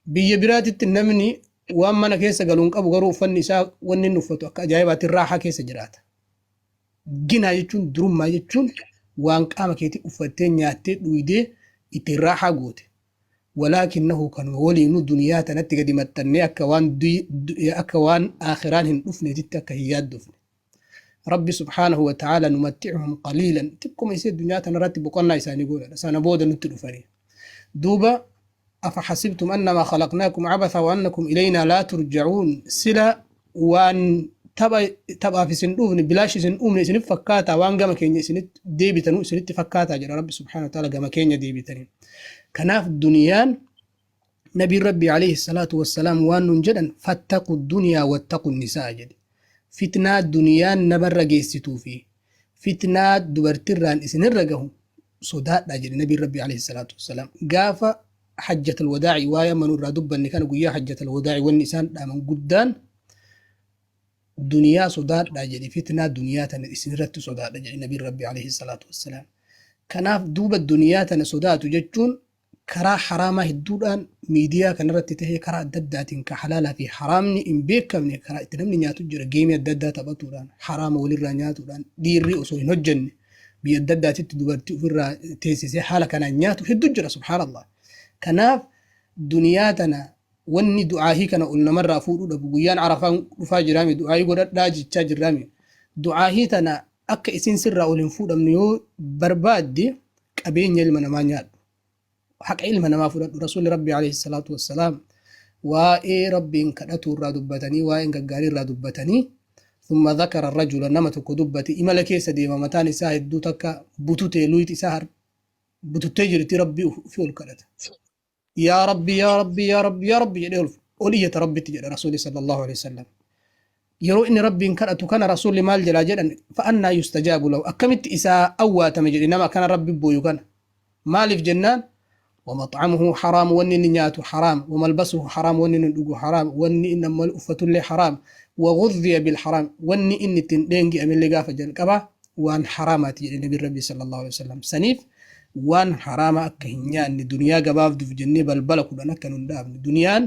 Biyya biraatitti namni waan mana keessa galu hin qabu garuu uffanni isaa wanni inni uffatu akka ajaa'ibaatti raahaa keessa jiraata. Ginaa jechuun durummaa jechuun waan qaama keetii uffattee nyaattee dhuydee ittiin raahaa goote. Walaakinnahu kanuma waliinuu duniyaa tanatti gadi maxxannee akka waan akka waan aakhiraan hin dhufneetitti akka hin yaaddofne. Rabbi subhaanahu wa ta'aala numatti'uhum qaliilan xiqquma isee duniyaa tanarratti boqonnaa isaanii godhadha. Sana booda nutti dhufanii. Duuba afa hasibtum annamaa khalaqnaakum abatha wa annakum ilaynaa laa turja'uun sila waan tapha taphaaf isin dhuufne bilaash isin uumne isinif fakkaataa waan gama keenya isinitti deebitanuu isinitti fakkaataa jedha Rabbi subhaanahu wa ta'aala gama keenya deebitanii. Kanaaf duniyaan Nabiin Rabbii alayhi salaatu wassalaam waan nun jedhan fattaqu duniyaa wattaqu nisaa jedhe. Fitnaa duniyaan namarra geessituu fi fitnaa dubartirraan isinirra gahu sodaadhaa jedhe Nabiin Rabbii alayhi salaatu wassalaam. Gaafa hajjatal wadaa'i waa'ee amma nu irraa dubbanne kana guyyaa hajjatal wadaa'i wanni isaan dhaaman guddaan duniyaa sodaadhaa jedhe fitnaa duniyaa tana isinirratti sodaadha jedhe Nabiin Rabbii alayhi salaatu wassalaam. Kanaaf duuba duniyaa tana sodaatu jechuun karaa haraamaa hedduudhaan miidiyaa kanarratti tahee karaa adda addaatiin ka halaalaa fi haraamni hin beekamne karaa itti namni nyaatu jira geemii adda addaa taphatuudhaan haraama walirraa nyaatuudhaan dhiirri osoo hin hojjenne biyya adda addaatitti dubartii ofirraa teessisee haala kanaan nyaatu hedduu jira subhaanallah. Kanaaf duniyaa tana wanni du'aahii kana ol namarraa fuudhuu dhabu guyyaan arafaan dhufaa jiraami du'aahii godhadhaa jechaa jirraami du'aahii tana akka isin sirraa ol hin fuudhamne yoo barbaadde qabeenya ilma namaa nyaadhu haqa ilma namaa fudhadhu rasuulli rabbi alayhi salaatu wassalaam waa'ee rabbiin kadhatuu irraa dubbatanii waa'een gaggaarii irraa dubbatanii thumma dhakara rajula nama tokko dubbate imala keessa deema mataan isaa hedduu takka bututee luyti isaa bututtee jirti rabbi ofii ol kadhata yaa rabbi yaa rabbi yaa rabbi yaa rabbi jedhee ol iyyata rabbitti jedha rasuulli sallallahu alaihi wasallam Yeroo inni Rabbiin kadhatu kana Rasuulli maal jalaa jedhan fa'annaa yustajaabu lahu akkamitti isaa awwaatame jedhe nama akkana Rabbi booyu kana maaliif jennaan wamax'amuhu haraam wanni inni nyaatu haraam wamalbasuhu haraam wanni inni dhugu haraam wanni inni ammoo uffatullee haraam wagudhiya bilharaam wanni inni ittiin dheengi'amellee gaafa jalqabaa waan haraamaati jedhe nabiin Rabbii sallallahu alaihi wasallam saniif waan haraama akka hin nyaanne duniyaa gabaabduuf jennee balbala kudhan akka nun dhaabne duniyaan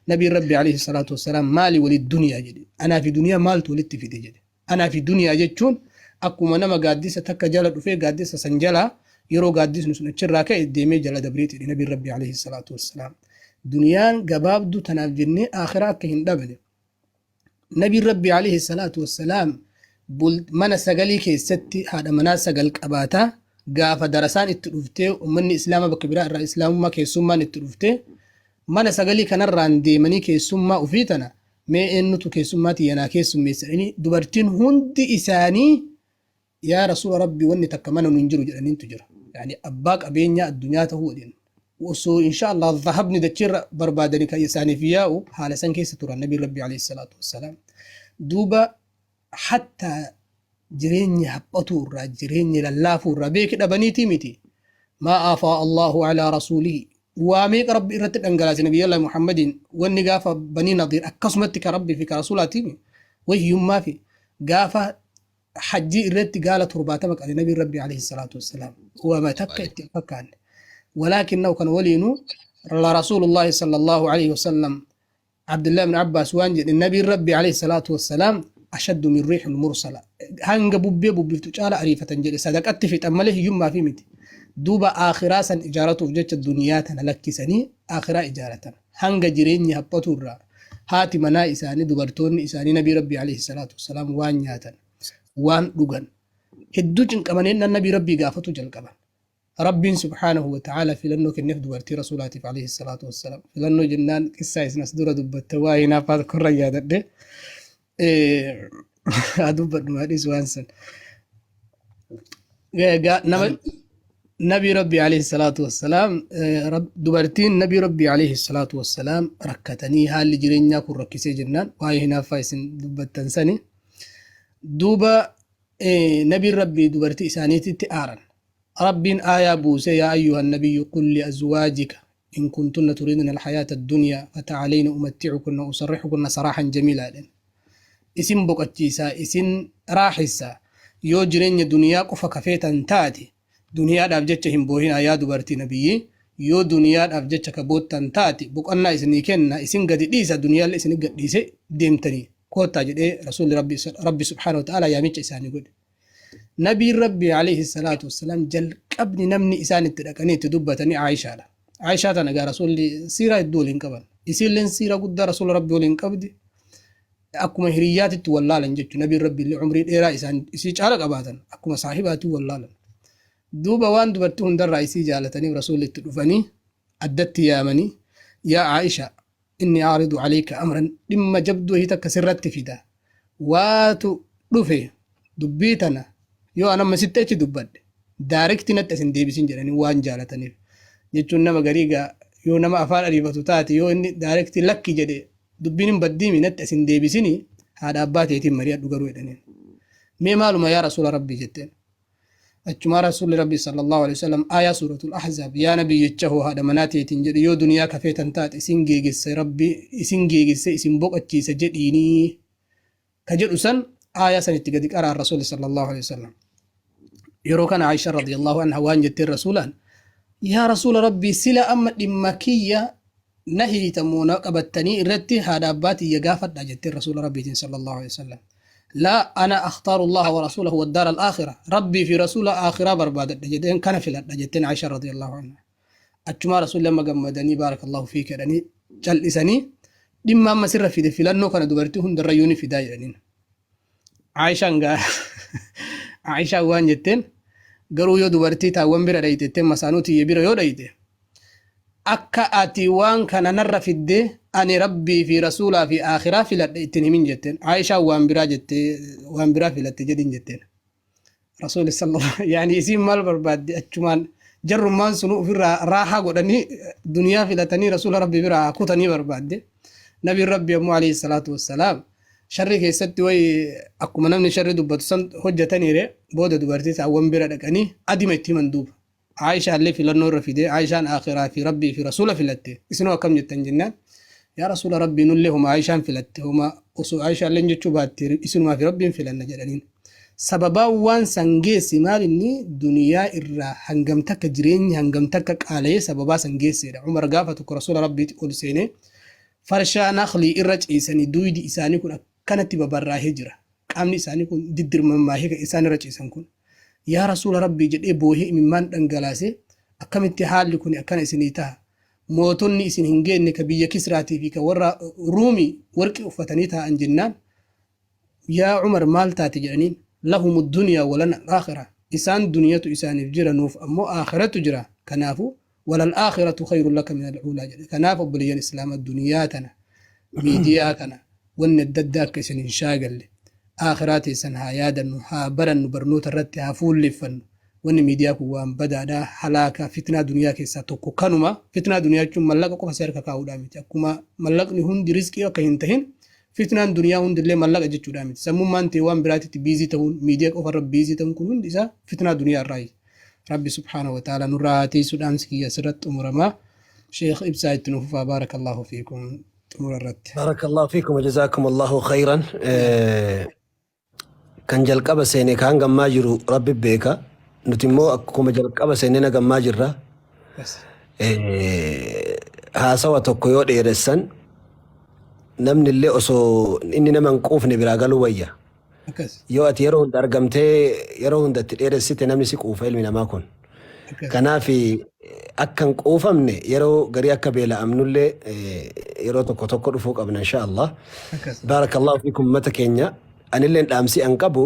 nabiin rabbi alayhi salaatu wassalaam maali wali duniyaa jedhe anaa fi duniyaa maaltu walitti fide jedhe anaa fi duniyaa jechuun akkuma nama gaaddisa takka jala dhufee gaaddisa san jalaa yeroo gaaddisni sun achirraa ka'e deemee jala dabreeti jedhe nabiin rabbi alayhi salaatu wassalaam duniyaan gabaabduu tanaaf jennee akhiraa akka hin dhabne Nabiin Rabbii alayhi salaatu wassalaam mana sagalii keessatti haadha manaa sagal qabaataa gaafa darasaan itti dhuftee ummanni islaama bakka biraa irraa islaamummaa keessummaan itti dhuftee mana sagalii kanarraan deemanii keessummaa ofii tana mee eenyutu keessummaa tiyya naa keessummeessa jedhanii dubartiin hundi isaanii yaa rasuula rabbii wanni takka mana nu hin jiru jedhaniintu jira. Yani abbaa qabeenyaa addunyaa ta'uu waliin Osoo insha Allah zahabni dachiirra barbaadani kan isaaniif yaa'u haala san keessa turan nabiin Rabbii alayhi salaatu wassalaam. Duuba hattaa jireenya haphatuu irraa, jireenya lallaafuu irraa beeki dhabaniitii miti. Maa afaa Allahu alaa rasuulihi, waa meeqa Rabbi irratti dhangalaase Nabiyallah Muhammadiin. Wanni gaafa Banii Nadiir akkasumatti ka Rabbii fi ka rasuulaatiin wahiyyummaa fi gaafa hajjii irratti gaala 70 qale Nabiin Rabbii alayhi salaatu wassalaam, wama takka itti hin fakkaanne. Walaakinnahu kan waliinuu la rasuulullaahi sallallahu alayhi wasallam. Abdullah ibn Abbas waan jedhe, Nabiin Rabbii alayhi salaatu wassalaam ashaddu min riihil mursala, hanga bubbee bubbiftu caala ariifatan jedhe. Sadaqatti fixan malee hiyyummaa fi miti. Duuba aakhiraa san ijaaratuuf jecha duniyaa tana lakkisanii aakhiraa ijaaratan. Hanga jireenyi haphatu irraa haati manaa isaanii, dubartoonni isaanii Nabii Rabbii alayhi salaatu wassalaam waan nyaatan, waan dhugan hedduu cinqamanii Nabii Rabbii gaafatu jalqaban. Rabbiin subhaanahu wa ta'aala filannoo kenneef dubartii Rasuulaatiif alayhi salaatu wassalaam. Filannoo jennaan qissaa isin as dura dubbatte waa'ee hinaaffaa tokkorra yaadadhe. Haa dubbadhu maa dhiisu waan san. Nama Nabii Rabbii alayhi salaatu wassalaam, dubartiin Nabii Rabbii alayhi salaatu wassalaam rakkatanii, haalli jireenyaa kun rakkisee jennaan, waa'ee hinaaffaa isin dubbattan sani. Duuba Nabiin Rabbii dubartii isaaniititti aaran. Rabbiin aayaa buusee, yaa ayyuhan nabiyyu qul liazwaajika in kuntunna turidna alhayaata addunyaa fata'alayna umatti'ukunna wa usarrihukunna saraahan jamiilaa jedhen. Isin boqachiisaa, isin raaxessaa, yoo jireenya duniyaa qofa ka feetan taate duniyaadhaaf jecha hin boohinaa yaa dubartii nabiyyii, yoo duniyaadhaaf jecha ka boottan taate boqannaa isinii kenna, isin gadi dhiisa, duniyaallee isin gad dhiise deemtanii koottaa jedhee Rasuulli Rabbi, Rabbi subhaanahu wa ta'aalaa yaamicha isaanii godhe. Nabiin Rabbi alayhi salaatu wassalaam jalqabni namni isaan itti dhaqanii itti dubbatanii Aayishaadha. Aayishaa tana egaa Rasuulli siiraa hedduu waliin qaban. Isiilleen siiraa guddaa Rasuula Rabbi waliin qabdi. Akkuma hiriyyaatitti wallaalan jechuudha. Nabiin Rabbi illee umrii dheeraa isaan isii caala qabaatan akkuma saahibaatiin wallaalan. Duuba waan dubartii hundarraa isii jaalataniif Rasuulli itti dhufanii addatti yaamanii, yaa Aayishaa, inni aaridu alayka amran, dhimma jabduu wahii takka sirratti fida, waatu dhufe, dubbii tana yoo an amma sitti achi dubbadhe daarekti natti as hin deebisin jedhanii. Waan jaalataniif jechuun, nama garii gaa yoo nama afaan ariifatu taate, yoo inni daarekti lakki jedhe dubbiin hin baddiimi, natti as hin deebisini, haadha abbaa teetiin mari'adhu garuu jedhaniin. Mee maaluma yaa Rasuula Rabbii jetteen. Achumaa Rasuulli Rabbii sallallahu alaihi wasallam aayaa suuratul Ahzaab, yaa nabiyyicha hoo haadha manaa teetiin jedhi, yoo duniyaa ka feetan taate isin geegesse, Rabbi isin geegesse, isin boqachiisa jedhiinii ka jedhu san, aayaa san itti gadi qara'an Rasuulli sallallahu alaihi wasallam. Yeroo kana Aisha radiyallahu anha waan jetteen Rasuulaan, yaa Rasuula Rabbii, sila amma dhimma kiyya na hiitamoo na qabattanii irratti haadha abbaa tiyya gaafadha jetteen Rasuula Rabbiitiin sallallahu alaihi wasallam. Laa, ana akhtaaru Allaha wa rasuulahu wa daara al-aakhira, Rabbii fi Rasuula aakhiraa barbaadadha jedheen kana filadha jetteen Aisha radiyallahu anha. Achumaa Rasuulli amma gammadanii, baarakallahu fiik jedhanii cal'isanii, dhimma amma sirra fide filannoo kana dubartii hundarrayyuu ni fidaa jedhaniin. Aishaan gaa Aishaan waan jetteen, garuu yoo dubartii taawwan bira dhayite jetteen, masaanuu tiyya bira yoo dhayite, akka ati waan kana narra fiddee ani Rabbii fi Rasuulaa fi aakhiraa filadhe ittiin himin jetteen. Aishaan waan biraa jettee, waan biraa filatte jedhin jetteen. Rasuulli sallallahu, yaani isiin maal barbaadde? Achumaan jarrummaan sunu ofirraa raahaa godhanii duniyaa filatanii Rasuula Rabbii biraa kutanii barbaadde. Nabiin Rabbii ammoo alayhi salaatu wassalaam sharri keessatti way akkuma namni sharri dubbatu san hojjetaniire. Booda dubartii saawwan bira dhaqanii adima itti himan. Duuba Aayishaa illee filannoo irra fidee, Aayishaan aakhiraa fi Rabbii fi Rasuula filatte, isinoo akkam jettan jennaan, yaa Rasuula Rabbii, nullee homa Aayishaan filatte, homa osoo Aayishaa illee jechuu baatte isinumaa fi Rabbiin filanna jedhaniin. Sababaan waan san geesse maal? Inni duniyaa irraa hangam takka jireenyi hangam takka qaala'ee sababaa san geesseedha. Umar gaafa tokko Rasuula Rabbiitti ol seenee, farshaa naklii irra ciisanii duydi isaanii kun akkanatti babarraahee jira. Qaamni isaanii kun diddirmammaahee kan isaan irra ciisan kun. Yaa Rasuula Rabbii jedhee boohee imimmaan dhangalaasee, akkamitti haalli kun akkana isinii taha? Mootonni isin hin geenne ka biyya Kisraatii fi ka warra Ruumii warqii uffatanii taa'an jennaan, yaa Umar, maal taate jedhaniin. Lahumu duniyaa walana al-aakhira, isaan duniyatu isaaniif jira, nuuf ammoo aakhiratu jira, kanaafu walal aakhiratu khayrun laka min al-uulaa jedhe. Kanaaf obboleeyyan islaama, duniyaa tana, miidiyaa kana, wanni adda addaa akka isin hin shaagalle, aakhiraa teessan haa yaadannu, haa barannu, barnoota irratti haa fuulleffannu. Wanni miidiyaa kun waan badaadha. Halaaka fitnaa duniyaa keessaa tokko kanuma. Fitnaa duniyaa jechuun mallaqa qofa si harka kaa'uudhaa miti. Akkuma mallaqni hundi rizqii akka hin tahin fitnaan duniyaa hundillee mallaqa jechuudhaa miti. Sammummaan tee waan biraatitti biizii ta'uun miidiyaa qofarra biizii ta'uun kun hundi isaa fitnaa duniyaa irraayi. Rabbi subhaanahu wa ta'ala nurraa haa tiisu dhaamsi kiyya asirratti xumurama. Sheekh Ibsaa itti nu fufaa baarakallahu fiikum xumura irratti. Barakallahu fiikum wa jazakumullahu khayran. Kan jalqaba seene ka hanga ammaa jiru Rabbi beeka. Nuti immoo akkuma jalqaba seenneen haga ammaa jirra. Bas. Haasawa tokko yoo dheeressan namni illee osoo inni nama hin quufne biraa galuu wayya. Akkas. Yoo ati yeroo hunda argamtee yeroo hunda itti dheeressite namni si quufa ilmi namaa kun. Akkas. Kanaaf akka hin quufamne yeroo garii akka beela'amnullee yeroo tokko tokko dhufuu qabna insha Allah. Akkas. Baarakallahu fiikum ummata keenya. Anilleen dhaamsi an qabu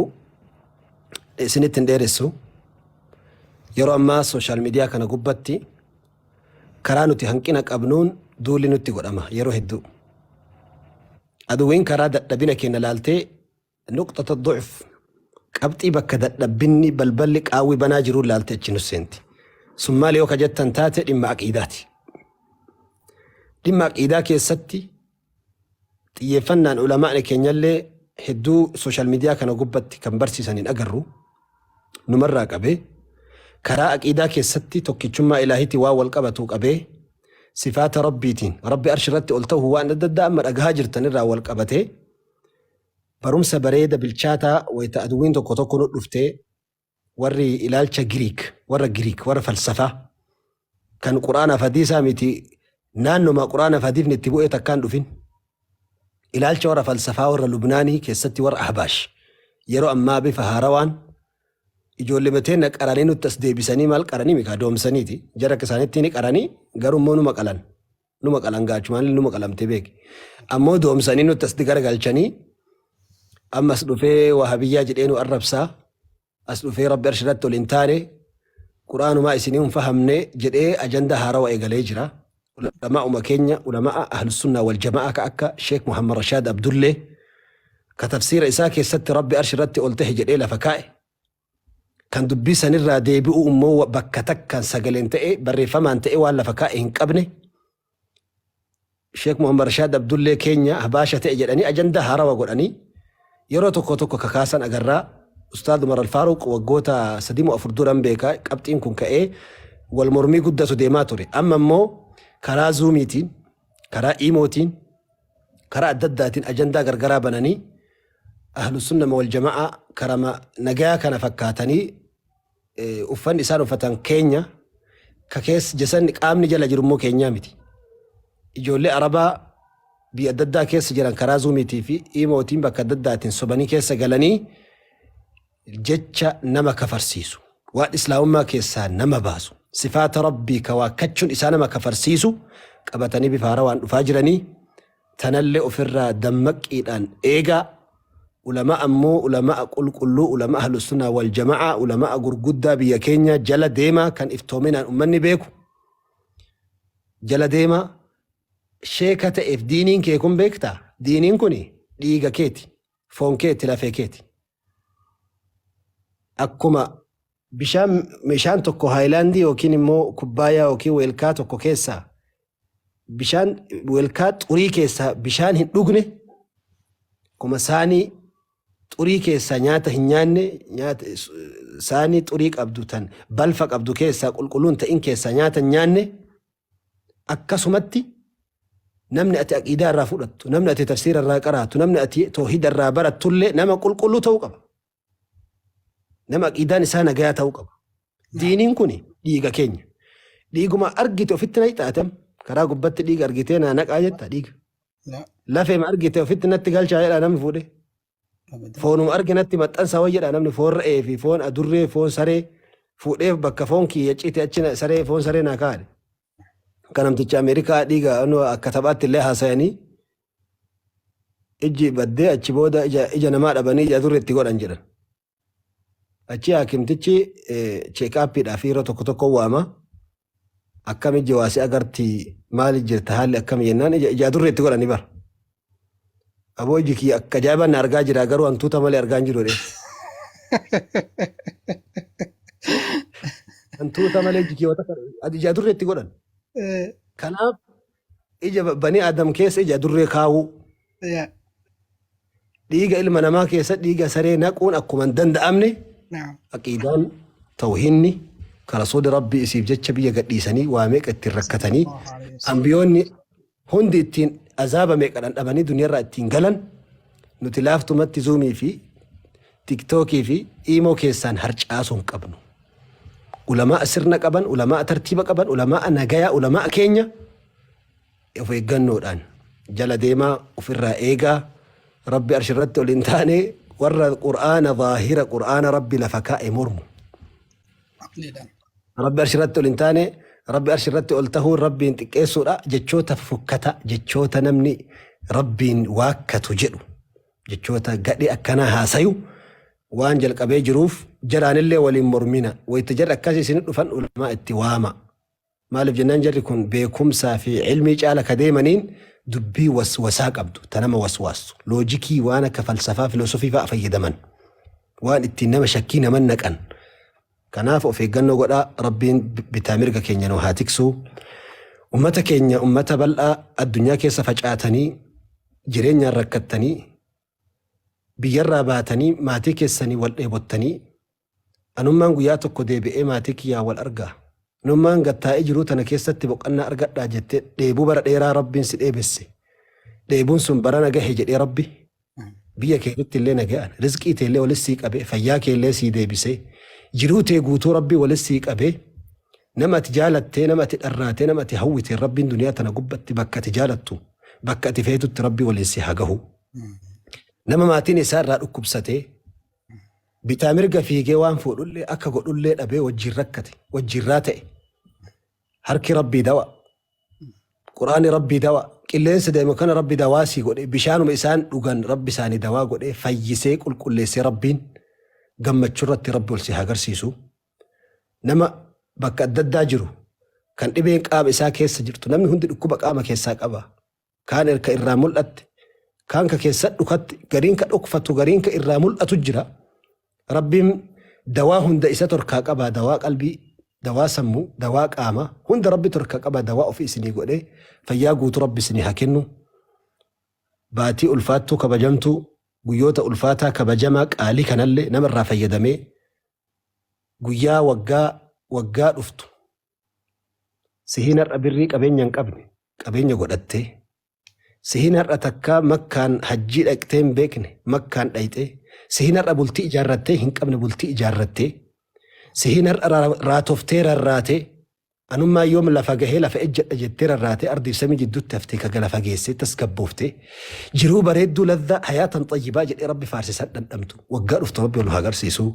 isinitti hin dheeressu. Yeroo ammaa sooshaal miidiyaa kana gubbatti karaa nuti hanqina qabnuun duulli nutti godhama yeroo hedduu. Aduwwiin karaa dadhabina keenya laaltee nuqxata du'f qabxii bakka dadhabbinni balballi qaawwi banaa jiruun laaltee achi nu seenti. Sun maali yoo ka jettan taate dhimma aqiidaati. Dhimma aqiidaa keessatti Xiyyeeffannaan ulamaa'ni keenyallee hedduu social media kana gubbatti kan barsiisan hin agarru. Numarraa qabee karaa aqiidaa keessatti tokkichummaa ilaahiitiin waan wal qabatu qabee sifaata Rabbiitiin Rabbi arshi irratti ol ta'uu waan adda addaa amma dhagahaa jirtan irraa wal qabatee barumsa bareeda bilchaataa wayita aduwwiin tokko tokko nu dhuftee warri ilaalcha Giriik, warra Giriik, warra falsafaa kan Qur'aanaaf hadiisaa miti naannoma Qur'aanaaf hadiifni itti bu'ee takkaan dhufin. Ilaalcha warra falsafaa warra Lubnaanii keessatti warra Ahbaash yeroo ammaa bifa haarawaan ijoollee mateenna qaranii nutti as deebisanii maal qaranii mikaa doomsaniiti. Jara akka isaanitti ni qaranii garuu immoo numa qalan. Numa qalan gaachumaan numa qalamtee beeki. Ammoo doomsanii nutti as garagalchanii ammas dhufee wahabiyyaa jedhee nu arrabsaa. As dhufee rabbi arshi irratti ol hin taane qur'aanumaa isinii hin fahamne jedhee ajanda haarawa eegalee jira. Ulamaa'uma keenya ulama'a ahlussunnaa wal jama'aa ka akka Sheek Muhammad Rashaad Abdullee ka tafsiira isaa keessatti rabbi arshi irratti ol tahe jedhee lafa kaa'e. Kan dubbii sanirraa deebi'uu immoo bakka takkaan sagaleen ta'e barreeffamaan ta'e waan lafa kaa'e hin qabne Sheek Muhammad Rashaad Abdullee keenya Habaasha ta'e jedhanii ajandaa haarawa godhanii yeroo tokko tokko kakaasan agarraa. Ustaad Umar Alfaaruq waggoota 3 moo 4 duran beeka qabxiin kun ka'ee wal mormii guddatu deemaa ture. Amma immoo karaa zuumiitiin, karaa iimootiin, karaa adda addaatiin ajandaa gargaraa bananii Ahlusunna wal jama'aa karama nagayaa kana fakkaatanii uffanni isaan uffatan keenya ka keessa jasanni qaamni jala jiru immoo keenyaa miti. Ijoollee Arabaa biyya adda addaa keessa jiran karaa zuumiitii fi iimootiin bakka adda addaatiin sobanii keessa galanii jecha nama kafarsiisu waan islaamummaa keessaa nama baasu sifaata rabbii ka waakkachuun isaa nama kafarsiisu qabatanii bifa haarawaan dhufaa jiranii tanallee ofirraa dammaqqiidhaan eegaa ulama ammoo ulama'a qulqulluu ulama ahlusunnaa wal jama'aa ulama'a gurguddaa biyya keenya jala deemaa kan iftoominaan ummanni beeku jala deemaa sheeka ta'eef diiniin kee kun beektaa diiniin kun dhiiga keeti foon keeti lafee keeti akkuma bishaan meeshaan tokko haayilaandii yookiin immoo kubbaayaa yookiin weelkaa tokko keessaa bishaan weelkaa xurii keessaa bishaan hin dhugne akkuma saanii xurii keessaa nyaata hin nyaanne nyaata saanii xurii qabdu tan balfa qabdu keessaa qulqulluun ta'in keessaa nyaata hin nyaanne Akkasumatti namni ati aqiidaa irraa fudhattu, namni ati tafsiira irraa qaraatu, namni ati toohida irraa barattullee nama qulqulluu ta'uu qaba. Nama aqiidaan isaa nagayaa ta'uu qaba. Diiniin kun dhiiga keenya. Dhiiguma argite ofitti naqxaatam. Karaa gubbatti dhiiga argitee naa naqaa jetta dhiiga. Lafeema argite ofitti natti galchaa jedha namni fuudhee. Abadan. Foonuma arge natti maxxansaa wayya jedha namni foon re'ee fi foon adurree foon saree fuudhee bakka foon kiyya cite achi saree foon saree naa kaa'e. Akka namticha Ameerikaa dhiiga akka taphaatti illee haasayanii ijji baddee achi booda ija namaa dhabanii ija adurree itti godhan jedhan. Achi haakimtichi cheekaappiidhaaf yeroo tokko tokko waama. Akkam ijji waa si agarti maali jirta haalli akkam jennaan ija adurree itti godhanii bara. Aboo iji kiyya akka ajaa'ibaan na argaa jira garuu hantuuta malee argaa hin jiru jedhee. Hantuuta malee jikiyoota ija adurree itti godhan. Kanaaf ija banii Adam keessa ija adurree kaawuu. Dhiiga ilma namaa keessa dhiiga saree naquun akkuma hin danda'amne aqiidaan tawhiinni ka rasuulli rabbii isiif jecha biyya gadhiisanii waa meeqa ittiin rakkatanii ambiyoonni hundi ittiin azaaba meeqa dhandhamanii duniyarraa ittiin galan nuti laaftumatti zuumii fi tiktookii fi iimoo keessaan harcaasuu hin qabnu. Ulamaa sirna qaban, ulamaa tartiiba qaban, ulamaa nagayaa, ulamaa keenya of eeggannoodhaan jala deemaa ofirraa eegaa. Rabbi arshirratti ol hin taane warra qur'aana zaahira qur'aana Rabbi lafa kaa'e mormu. Aqliidhaan. Rabbi arshirratti ol hin taane, Rabbi arshirratti ol tahuun Rabbiin xiqqeessuudha, jechoota fokkata, jechoota namni Rabbiin waakkatu jedhu, jechoota gadhee akkanaa haasayu waan jalqabee jiruuf jaraanillee waliin mormina. Wayita jarri akkas isin dhufan ulamaa itti waama. Maaliif jennaan jarri kun beekumsaa fi ilmii caala ka deemaniin dubbii waswasaa qabdu, ta nama waswaastu, loojikii waan akka falsafaa, filoosofii fa'a fayyadaman, waan ittiin nama shakkii naman naqan. Kanaaf of eeggannoo godhaa. Rabbiin bitaa mirga keenya nu haa tiksu. Ummata keenya, ummata bal'aa addunyaa keessa facaatanii jireenyaan rakkattanii biyyarraa baatanii maatii keessanii wal dheebottanii, anummaan guyyaa tokko deebi'ee maatii kiyyaa wal argaa, anummaan gattaa'ee jiruu tana keessatti boqannaa argadhaa jettee dheebuu bara dheeraa Rabbiin si dheebesse. Dheebuun sun barana gahe jedhee Rabbi biyya keetitti illee nagayaan rizqii tee illee walis sii qabee, fayyaa kee illee sii deebisee, jiruu tee guutuu Rabbi walis sii qabee, nama ati jaalattee, nama ati dharraatee, nama ati hawwiteen Rabbiin duniyaa tana gubbatti bakka ati jaalattu, bakka ati feetutti Rabbi waliin si haa gahu. Nama maatiin isaa irraa dhukkubsatee bitaa mirga fiigee waan fuudhullee akka godhullee dhabee wajjin rakkate, wajjin ta'e, harki Rabbii dawa, Quraani Rabbii dawa, qilleensa deemu kana Rabbi dawaa sii godhe, bishaanuma isaan dhugan Rabbi isaanii dawaa godhe, fayyisee qulqulleessee Rabbiin gammachuu irratti Rabbi ol si haa agarsiisu. Nama bakka adda addaa jiru kan dhibeen qaama isaa keessa jirtu, namni hundi dhukkuba qaama keessaa qaba. Kaan erka irraa mul'atte, kaan ka keessa dhukatte, gariin ka dhokfatu, gariin ka irraa mul'atu jira. Rabbiin dawaa hunda isa torkaa qaba, dawaa qalbii, dawaa sammuu, dawaa qaama, hunda Rabbi torkaa qaba, dawaa ofii isinii godhee fayyaa guutuu Rabbi isinii haa kennu. Baatii ulfaattuu kabajamtuu, guyyoota ulfaataa kabajamaa qaalii kanallee nama irraa fayyadamee guyyaa waggaa waggaa dhuftu sihiin har'a birrii qabeenya hin qabne qabeenya godhattee, sihiin har'a takkaa Makkaan hajjii dhaqxee hin beekne Makkaan dhayxee, sihiin har'a bultii ijaarrattee hin qabne bultii ijaarrattee, sihiin har'a raatoftee rarraatee anummaa yoom lafa gahee lafa ejjedha jettee rarraatee ardiif samii jidduutti haftee kaga lafa geessee tasgabbooftee jiruu bareedduu laddaa hayaatan xayyibaa jedhee Rabbi faarsisan dhandhamtu waggaa dhuftu Rabbi wal haa agarsiisu.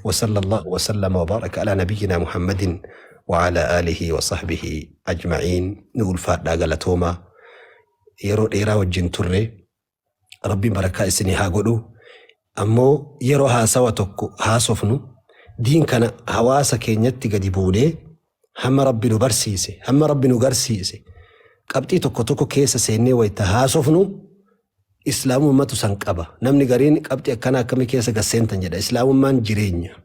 وصلى الله وسلم وبارك على نبينا محمد وعلى آله وصحبه أجمعين. نقول فادha galatooma. Yeroo dheeraa wajjin turre, Rabbiin barakaa isinii haa godhu. Ammoo yeroo haasawa tokko haasofnu diin kana hawaasa keenyatti gadi buunee hamma Rabbi nu barsiise, hamma Rabbi nu garsiise qabxii tokko tokko keessa seennee wayita haasofnu islaamummatu san qaba. Namni gariin qabxii akkana akkamii keessa gad seentan jedha. Islaamummaan jireenya.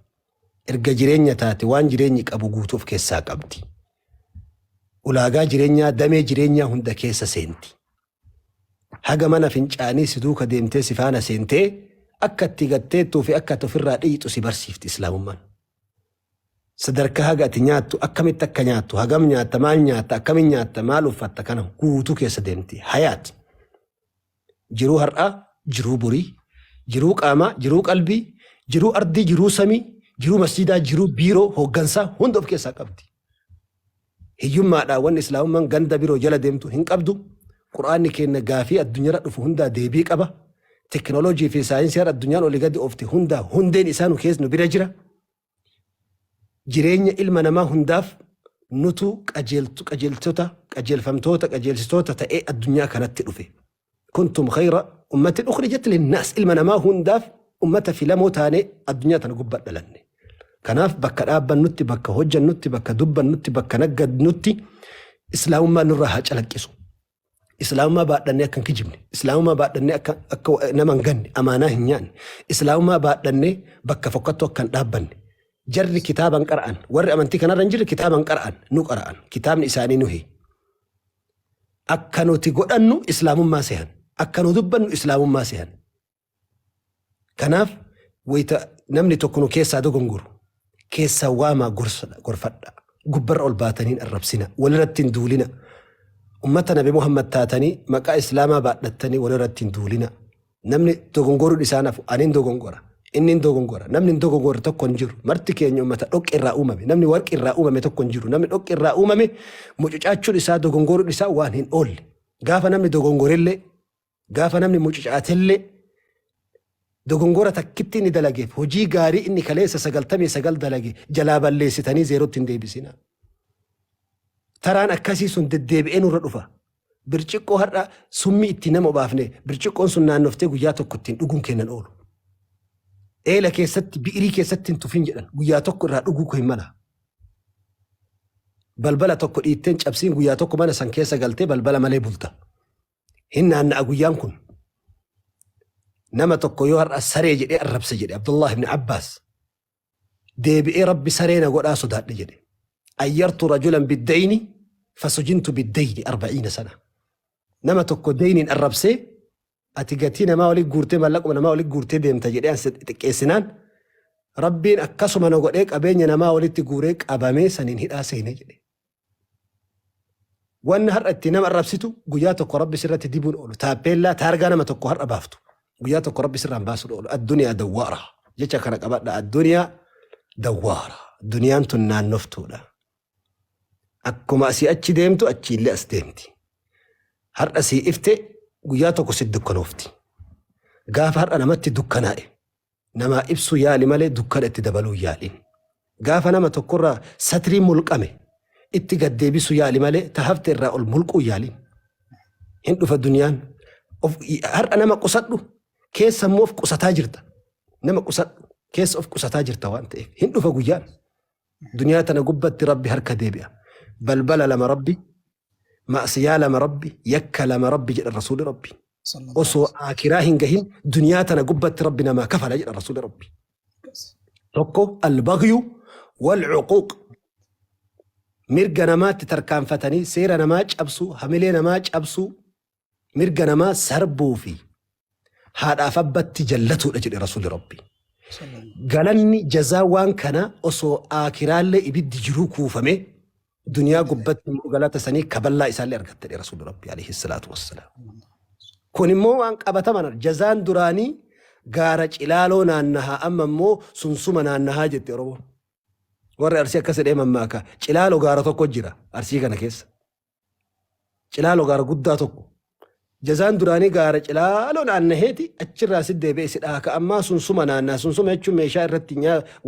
Erga jireenya taate waan jireenyi qabu guutuu of keessaa qabdi. Ulaagaa jireenyaa, damee jireenyaa hunda keessa seenti. Haga mana fincaanii si duuka deemtee si faana seentee akka itti gatteettuu fi akka ati ofirraa dhiqxu si barsiifti islaamummaan. Sadarkaa haga ati nyaattu, akkamitti akka nyaattu, hagam nyaatta, maal nyaatta, akkamiin nyaatta, maal uffatta kana guutuu keessa deemti. Hayaat. Jiruu har'aa, jiruu borii, jiruu qaamaa, jiruu qalbii, jiruu ardii, jiruu samii, jiruu masjidaa, jiruu biiroo, hooggansaa hunda of keessaa qabdi. Hiyyummaadhaan wanni islaamummaan ganda biroo jala deemtu hin qabdu. Qur'aanni keenya gaafii addunyaarra dhufu hundaa deebii qaba. Teknooloojii fi saayinsii har'a addunyaan olii gadi oofte hundaa hundeen isaa nu keessa nu bira jira. Jireenya ilma namaa hundaaf nutu qajeeltu qajeeltota qajeelfamtoota qajeelsitoota ta'ee addunyaa kanatti dhufe. Kuntum khayra ummatin ukhrijat linnaas, ilma namaa hundaaf ummata filamoo taanee addunyaa tana gubbaa dhalanne. Kanaaf bakka dhaabbannutti, bakka hojjannutti, bakka dubbannutti, bakka naggadnutti islaamummaan nurraa haa calaqqisu. Islaamummaa baadhannee akka hin kijibne, islaamummaa baadhannee akka nama hin ganne, amaanaa hin nyaanne, islaamummaa baadhannee bakka fokkattuu akka hin dhaabbanne. Jarri kitaaban qara'an. Warri amantii kanarra hin jirre kitaaban qara'an. Nu qara'an. Kitaabni isaanii nuhi. Akka nuti godhannu islaamummaa sehan. Akka nu dubbannu islaamummaa sehan. Kanaaf wayita namni tokko nu keessaa dogongoru keessaa waamaa gorfadha. Gubbarra ol baatanii hin arrabsina. Walirratti hin duulina. Ummata Nabi Muhammad taatanii maqaa Islaamaa baadhattanii walirratti hin duulina. Namni dogongoruun isaan hafu ani hin dogongora. Inni hin dogongora. Namni hin dogongorre tokko hin jiru. Marti keenya ummata dhoqqee irraa uumame. Namni warqii irraa uumame tokko hin jiru. Namni dhoqqee irraa uumame mucucaachuun isaa dogongoruun isaa waan hin oolle. Gaafa namni dogongorellee Gaafa namni mucucaatellee dogongora takkitti inni dalageef hojii gaarii inni kaleessa 99 dalage jalaa balleessitanii zeerotti hin deebisinaa. Taraan akkasii sun deddeebi'ee nurra dhufa. Birciqqoo har'a summii ittiin nama obaafne birciqqoon sun naannoftee guyyaa tokko ittiin dhuguun kennan oolu. Eela keessatti bi'irii keessatti hin tufin jedhan guyyaa tokko irraa dhuguu hin mala. Balbala tokko dhiitteen cabsiin guyyaa tokko mana san keessa galtee balbala malee bulta. Hin naanna'a guyyaan kun. Nama tokko yoo har'a saree jedhee arrabse jedhe Abdullah ibn Abbaas. Deebi'ee Rabbi saree na godhaa sodaadhe jedhe. Ayyartu rajulan biddayni fasujintu biddayni arba'iina sana. Nama tokko deyniin arrabsee ati gatii namaa walitti guurtee mallaquma namaa walitti guurtee deemta jedhee an xiqqeessinaan Rabbiin akkasuma na godhee qabeenya namaa walitti guuree qabamee saniin hidhaa seene jedhe. Wanni har'a itti nama arrabsitu guyyaa tokko Rabbi sirratti dibuun oolu. Taappeellaa taargaa nama tokko har'a baaftu. Guyyaa tokko Rabbi sirraan baasuun oolu. Adduniyaa dawwaara. Jecha kana qabadha. Adduniyaa dawwaara. Duniyaan tun naannoftuudha. Akkuma asii achi deemtu achiillee as deemti. Har'a sii ifte guyyaa tokko si dukkanoofti. Gaafa har'a namatti dukkanaa'e Namaa ibsuu yaali malee dukkana itti dabaluu hin yaalin. Gaafa nama tokkorraa satriin mulqame itti gad deebisuu yaali malee ta hafte irraa ol mulquu hin yaalin. Hin dhufa duniyaan. Of, har'a nama qusadhu keessa immoo of qusataa jirta. Nama qusadhu keessa of qusataa jirta waan ta'eef. Hin dhufa guyyaan. Duniyaa tana gubbatti Rabbi harka deebi'a. Balbala lama Rabbi, ma'asiyaa lama Rabbi, yakka lama Rabbi jedha Rasuuli Rabbi. Osoo aakiraa hin gahin duniyaa tana gubbatti Rabbi namaa kafala jedha Rasuuli Rabbi. Tokko al-baghyu wal-uquuq. Mirga namaatti tarkaanfatanii seera namaa cabsuu, hamilee namaa cabsuu, mirga namaa sarbuu fi haadhaaf abbatti jallatuudha jedhe Rasuulli Rabbi. Galanni jazaa waan kana osoo aakiraallee ibiddi jiruu kuufame duniyaa gubbatti immoo galata sanii kaballaa isaallee argatte jedhe Rasuulli Rabbi alayhi salaatu wassalaam. Kun immoo waan qabataman jazaan duraanii gaara cilaaloo naannahaa amma immoo sunsuma naannahaa jette Oromoon. Warri Arsii akkas jedhee mammaaka. Cilaaloo gaara tokko jira Arsii kana keessa. Cilaaloo gaara guddaa tokko. Jazaan duraanii gaara cilaaloo naannaheeti achirraa si deebi'ee si dhaaka ammaa sun suma naannaa sun suma jechuun meeshaa irratti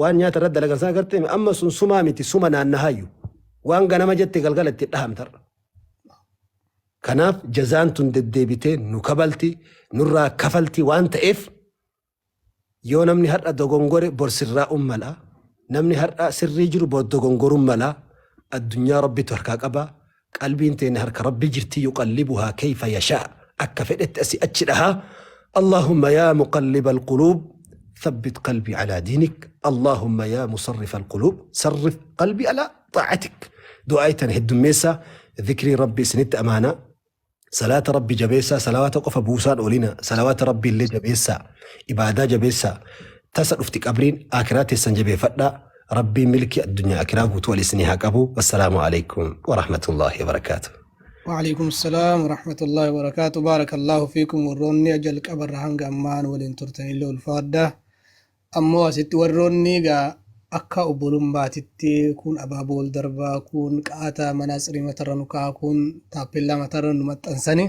waan nyaata irratti dalagan sana agartee amma sun sumaa miti suma naannahaayyu waan ganama jette galgala itti dhahamtarra. Kanaaf jazaan tun deddeebitee nu kabalti nurraa kafalti waan ta'eef Yoo namni har'a dogongore bor sirraa'uun mala. Namni har'a sirrii jiru bor dogongoruun mala. Addunyaa Rabbitu harkaa qaba. Qalbiin teenya harka Rabbi jirti yuqallibuhaa kayfa yashaa. Akka fedhetti asii achi dhaha. Allahumma yaa muqallibal quluub thabbit qalbii alaa diinik. Allahumma yaa musarrifal quluub sarrif qalbii alaa xaacatik. Du'aa'ii tana heddummeessaa. Dhikrii Rabbi isinitti amaanaa. Salaata Rabbi jabeessaa, salawaata qofa buusaan oolina, salawaata Rabbi illee jabeessaa, ibaadaa jabeessaa, tasa dhufti qabriin, aakiraa teessan jabeeffadhaa, Rabbiin milkii addunyaa akiraa guutuu wal isinii haa qabu. Wassalaamu alaikum warahmatullaahi wabarakaatuh. وعليكم السلام ورحمة الله وبركاته بارك الله فيكم warroonni jalqabarra hanga ammaan waliin turtanillee ulfaadha Ammoo asitti warroonni egaa akka obbolummaatitti kun abaaboo ol darbaa, kun qaataa manaatsirii matarra nu kaa'a, kun taappellaa matarra nu maxxansani.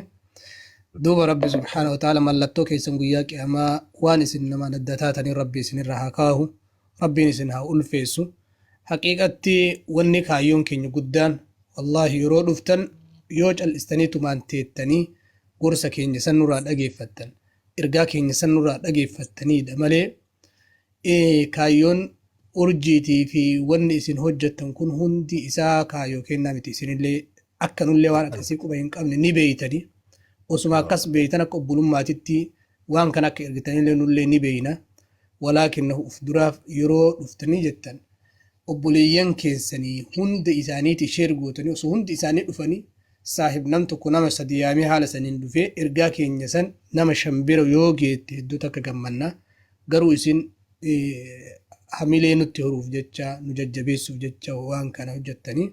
Duuba Rabbi subhaanahu wa ta'ala mallattoo keessan guyyaa qiyaamaa waan isin namaan adda taataniin Rabbi isinirra haa kaahu. Rabbiin isin haa ulfeessu. Haqiiqatti wanni kaayyoon keenya guddaan wallaahi yeroo dhuftan yoo cal'istanii tumaan teettanii gorsa keenya san nurraa dhageeffattan ergaa keenya san nurraa dhageeffattaniidha malee kaayyoon urjiitii fi wanni isin hojjettan kun hundi isaa kaayyoo kennaa miti isinillee akka nullee waan akkasii quba hin qabne ni beeytani osuma akkas beeytan akka obbolummaatitti waan kana akka ergitanillee nullee ni beeyna walaakinnahu uf duraaf yeroo dhuftanii jettan Obboleeyyan keessanii hunda isaaniiti share gootanii osoo hundi isaanii dhufanii saahib nam tokko nama sadi yaamee haala saniin dhufee ergaa keenya san nama shan bira yoo geette hedduu takka gammanna. Garuu isin hamilee nutti horuuf jecha nu jajjabeessuuf jecha waan kana hojjattanii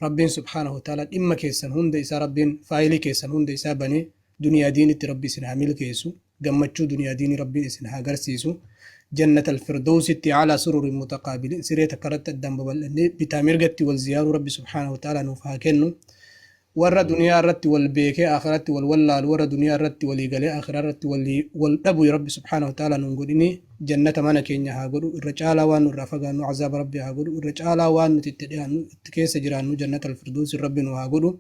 Rabbiin subhaanahu wa ta'ala dhimma keessan hunda isaa Rabbiin faayilii keessan hunda isaa banee duniyaa diinitti Rabbi isin haa milkeessu. Gammachuu duniyaa diinii Rabbiin isin haa garsiisu. Jannatal firdowsitti alaa sururin mutaqaabiliin siree takka irratti addaan babal'annee bitaa mirgatti wal ziyaaruu Rabbi subhaanahu wa ta'ala nuuf haa kennu. Warra duniyaa irratti wal beekee aakhiraatti wal wallaalu warra duniyaa irratti walii galee aakhiraa irratti walii wal dhabu Rabbi subhaanahu wa ta'ala nuun godhini jannata mana keenya haa godhu irra caalaa waan nu irraa fagaannu azaaba Rabbi haa godhu irra caalaa waan nuti itti dhiyaannu itti keessa jiraannu jannatal firdowsi Rabbi nu haa godhu.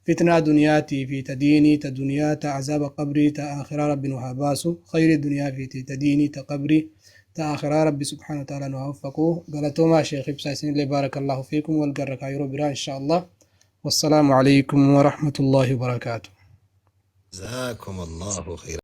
Fitnaa duniyaatii fi ta diinii ta duniyaa ta azaaba qabrii ta aakhiraa Rabbi nu haa baasu khayrii duniyaa fi ta diinii ta qabrii ta aakhiraa Rabbi subhaanahu wa ta'aalaa nu haa waffaqu galatoomaa sheekh Ibsaa isinillee baarakallaahu fiikum wal garra kaa yeroo biraa inshaa Allah wassalaamu aleykum warahmatullaahi wabarakaatu. Jazaakum Allahu khayran.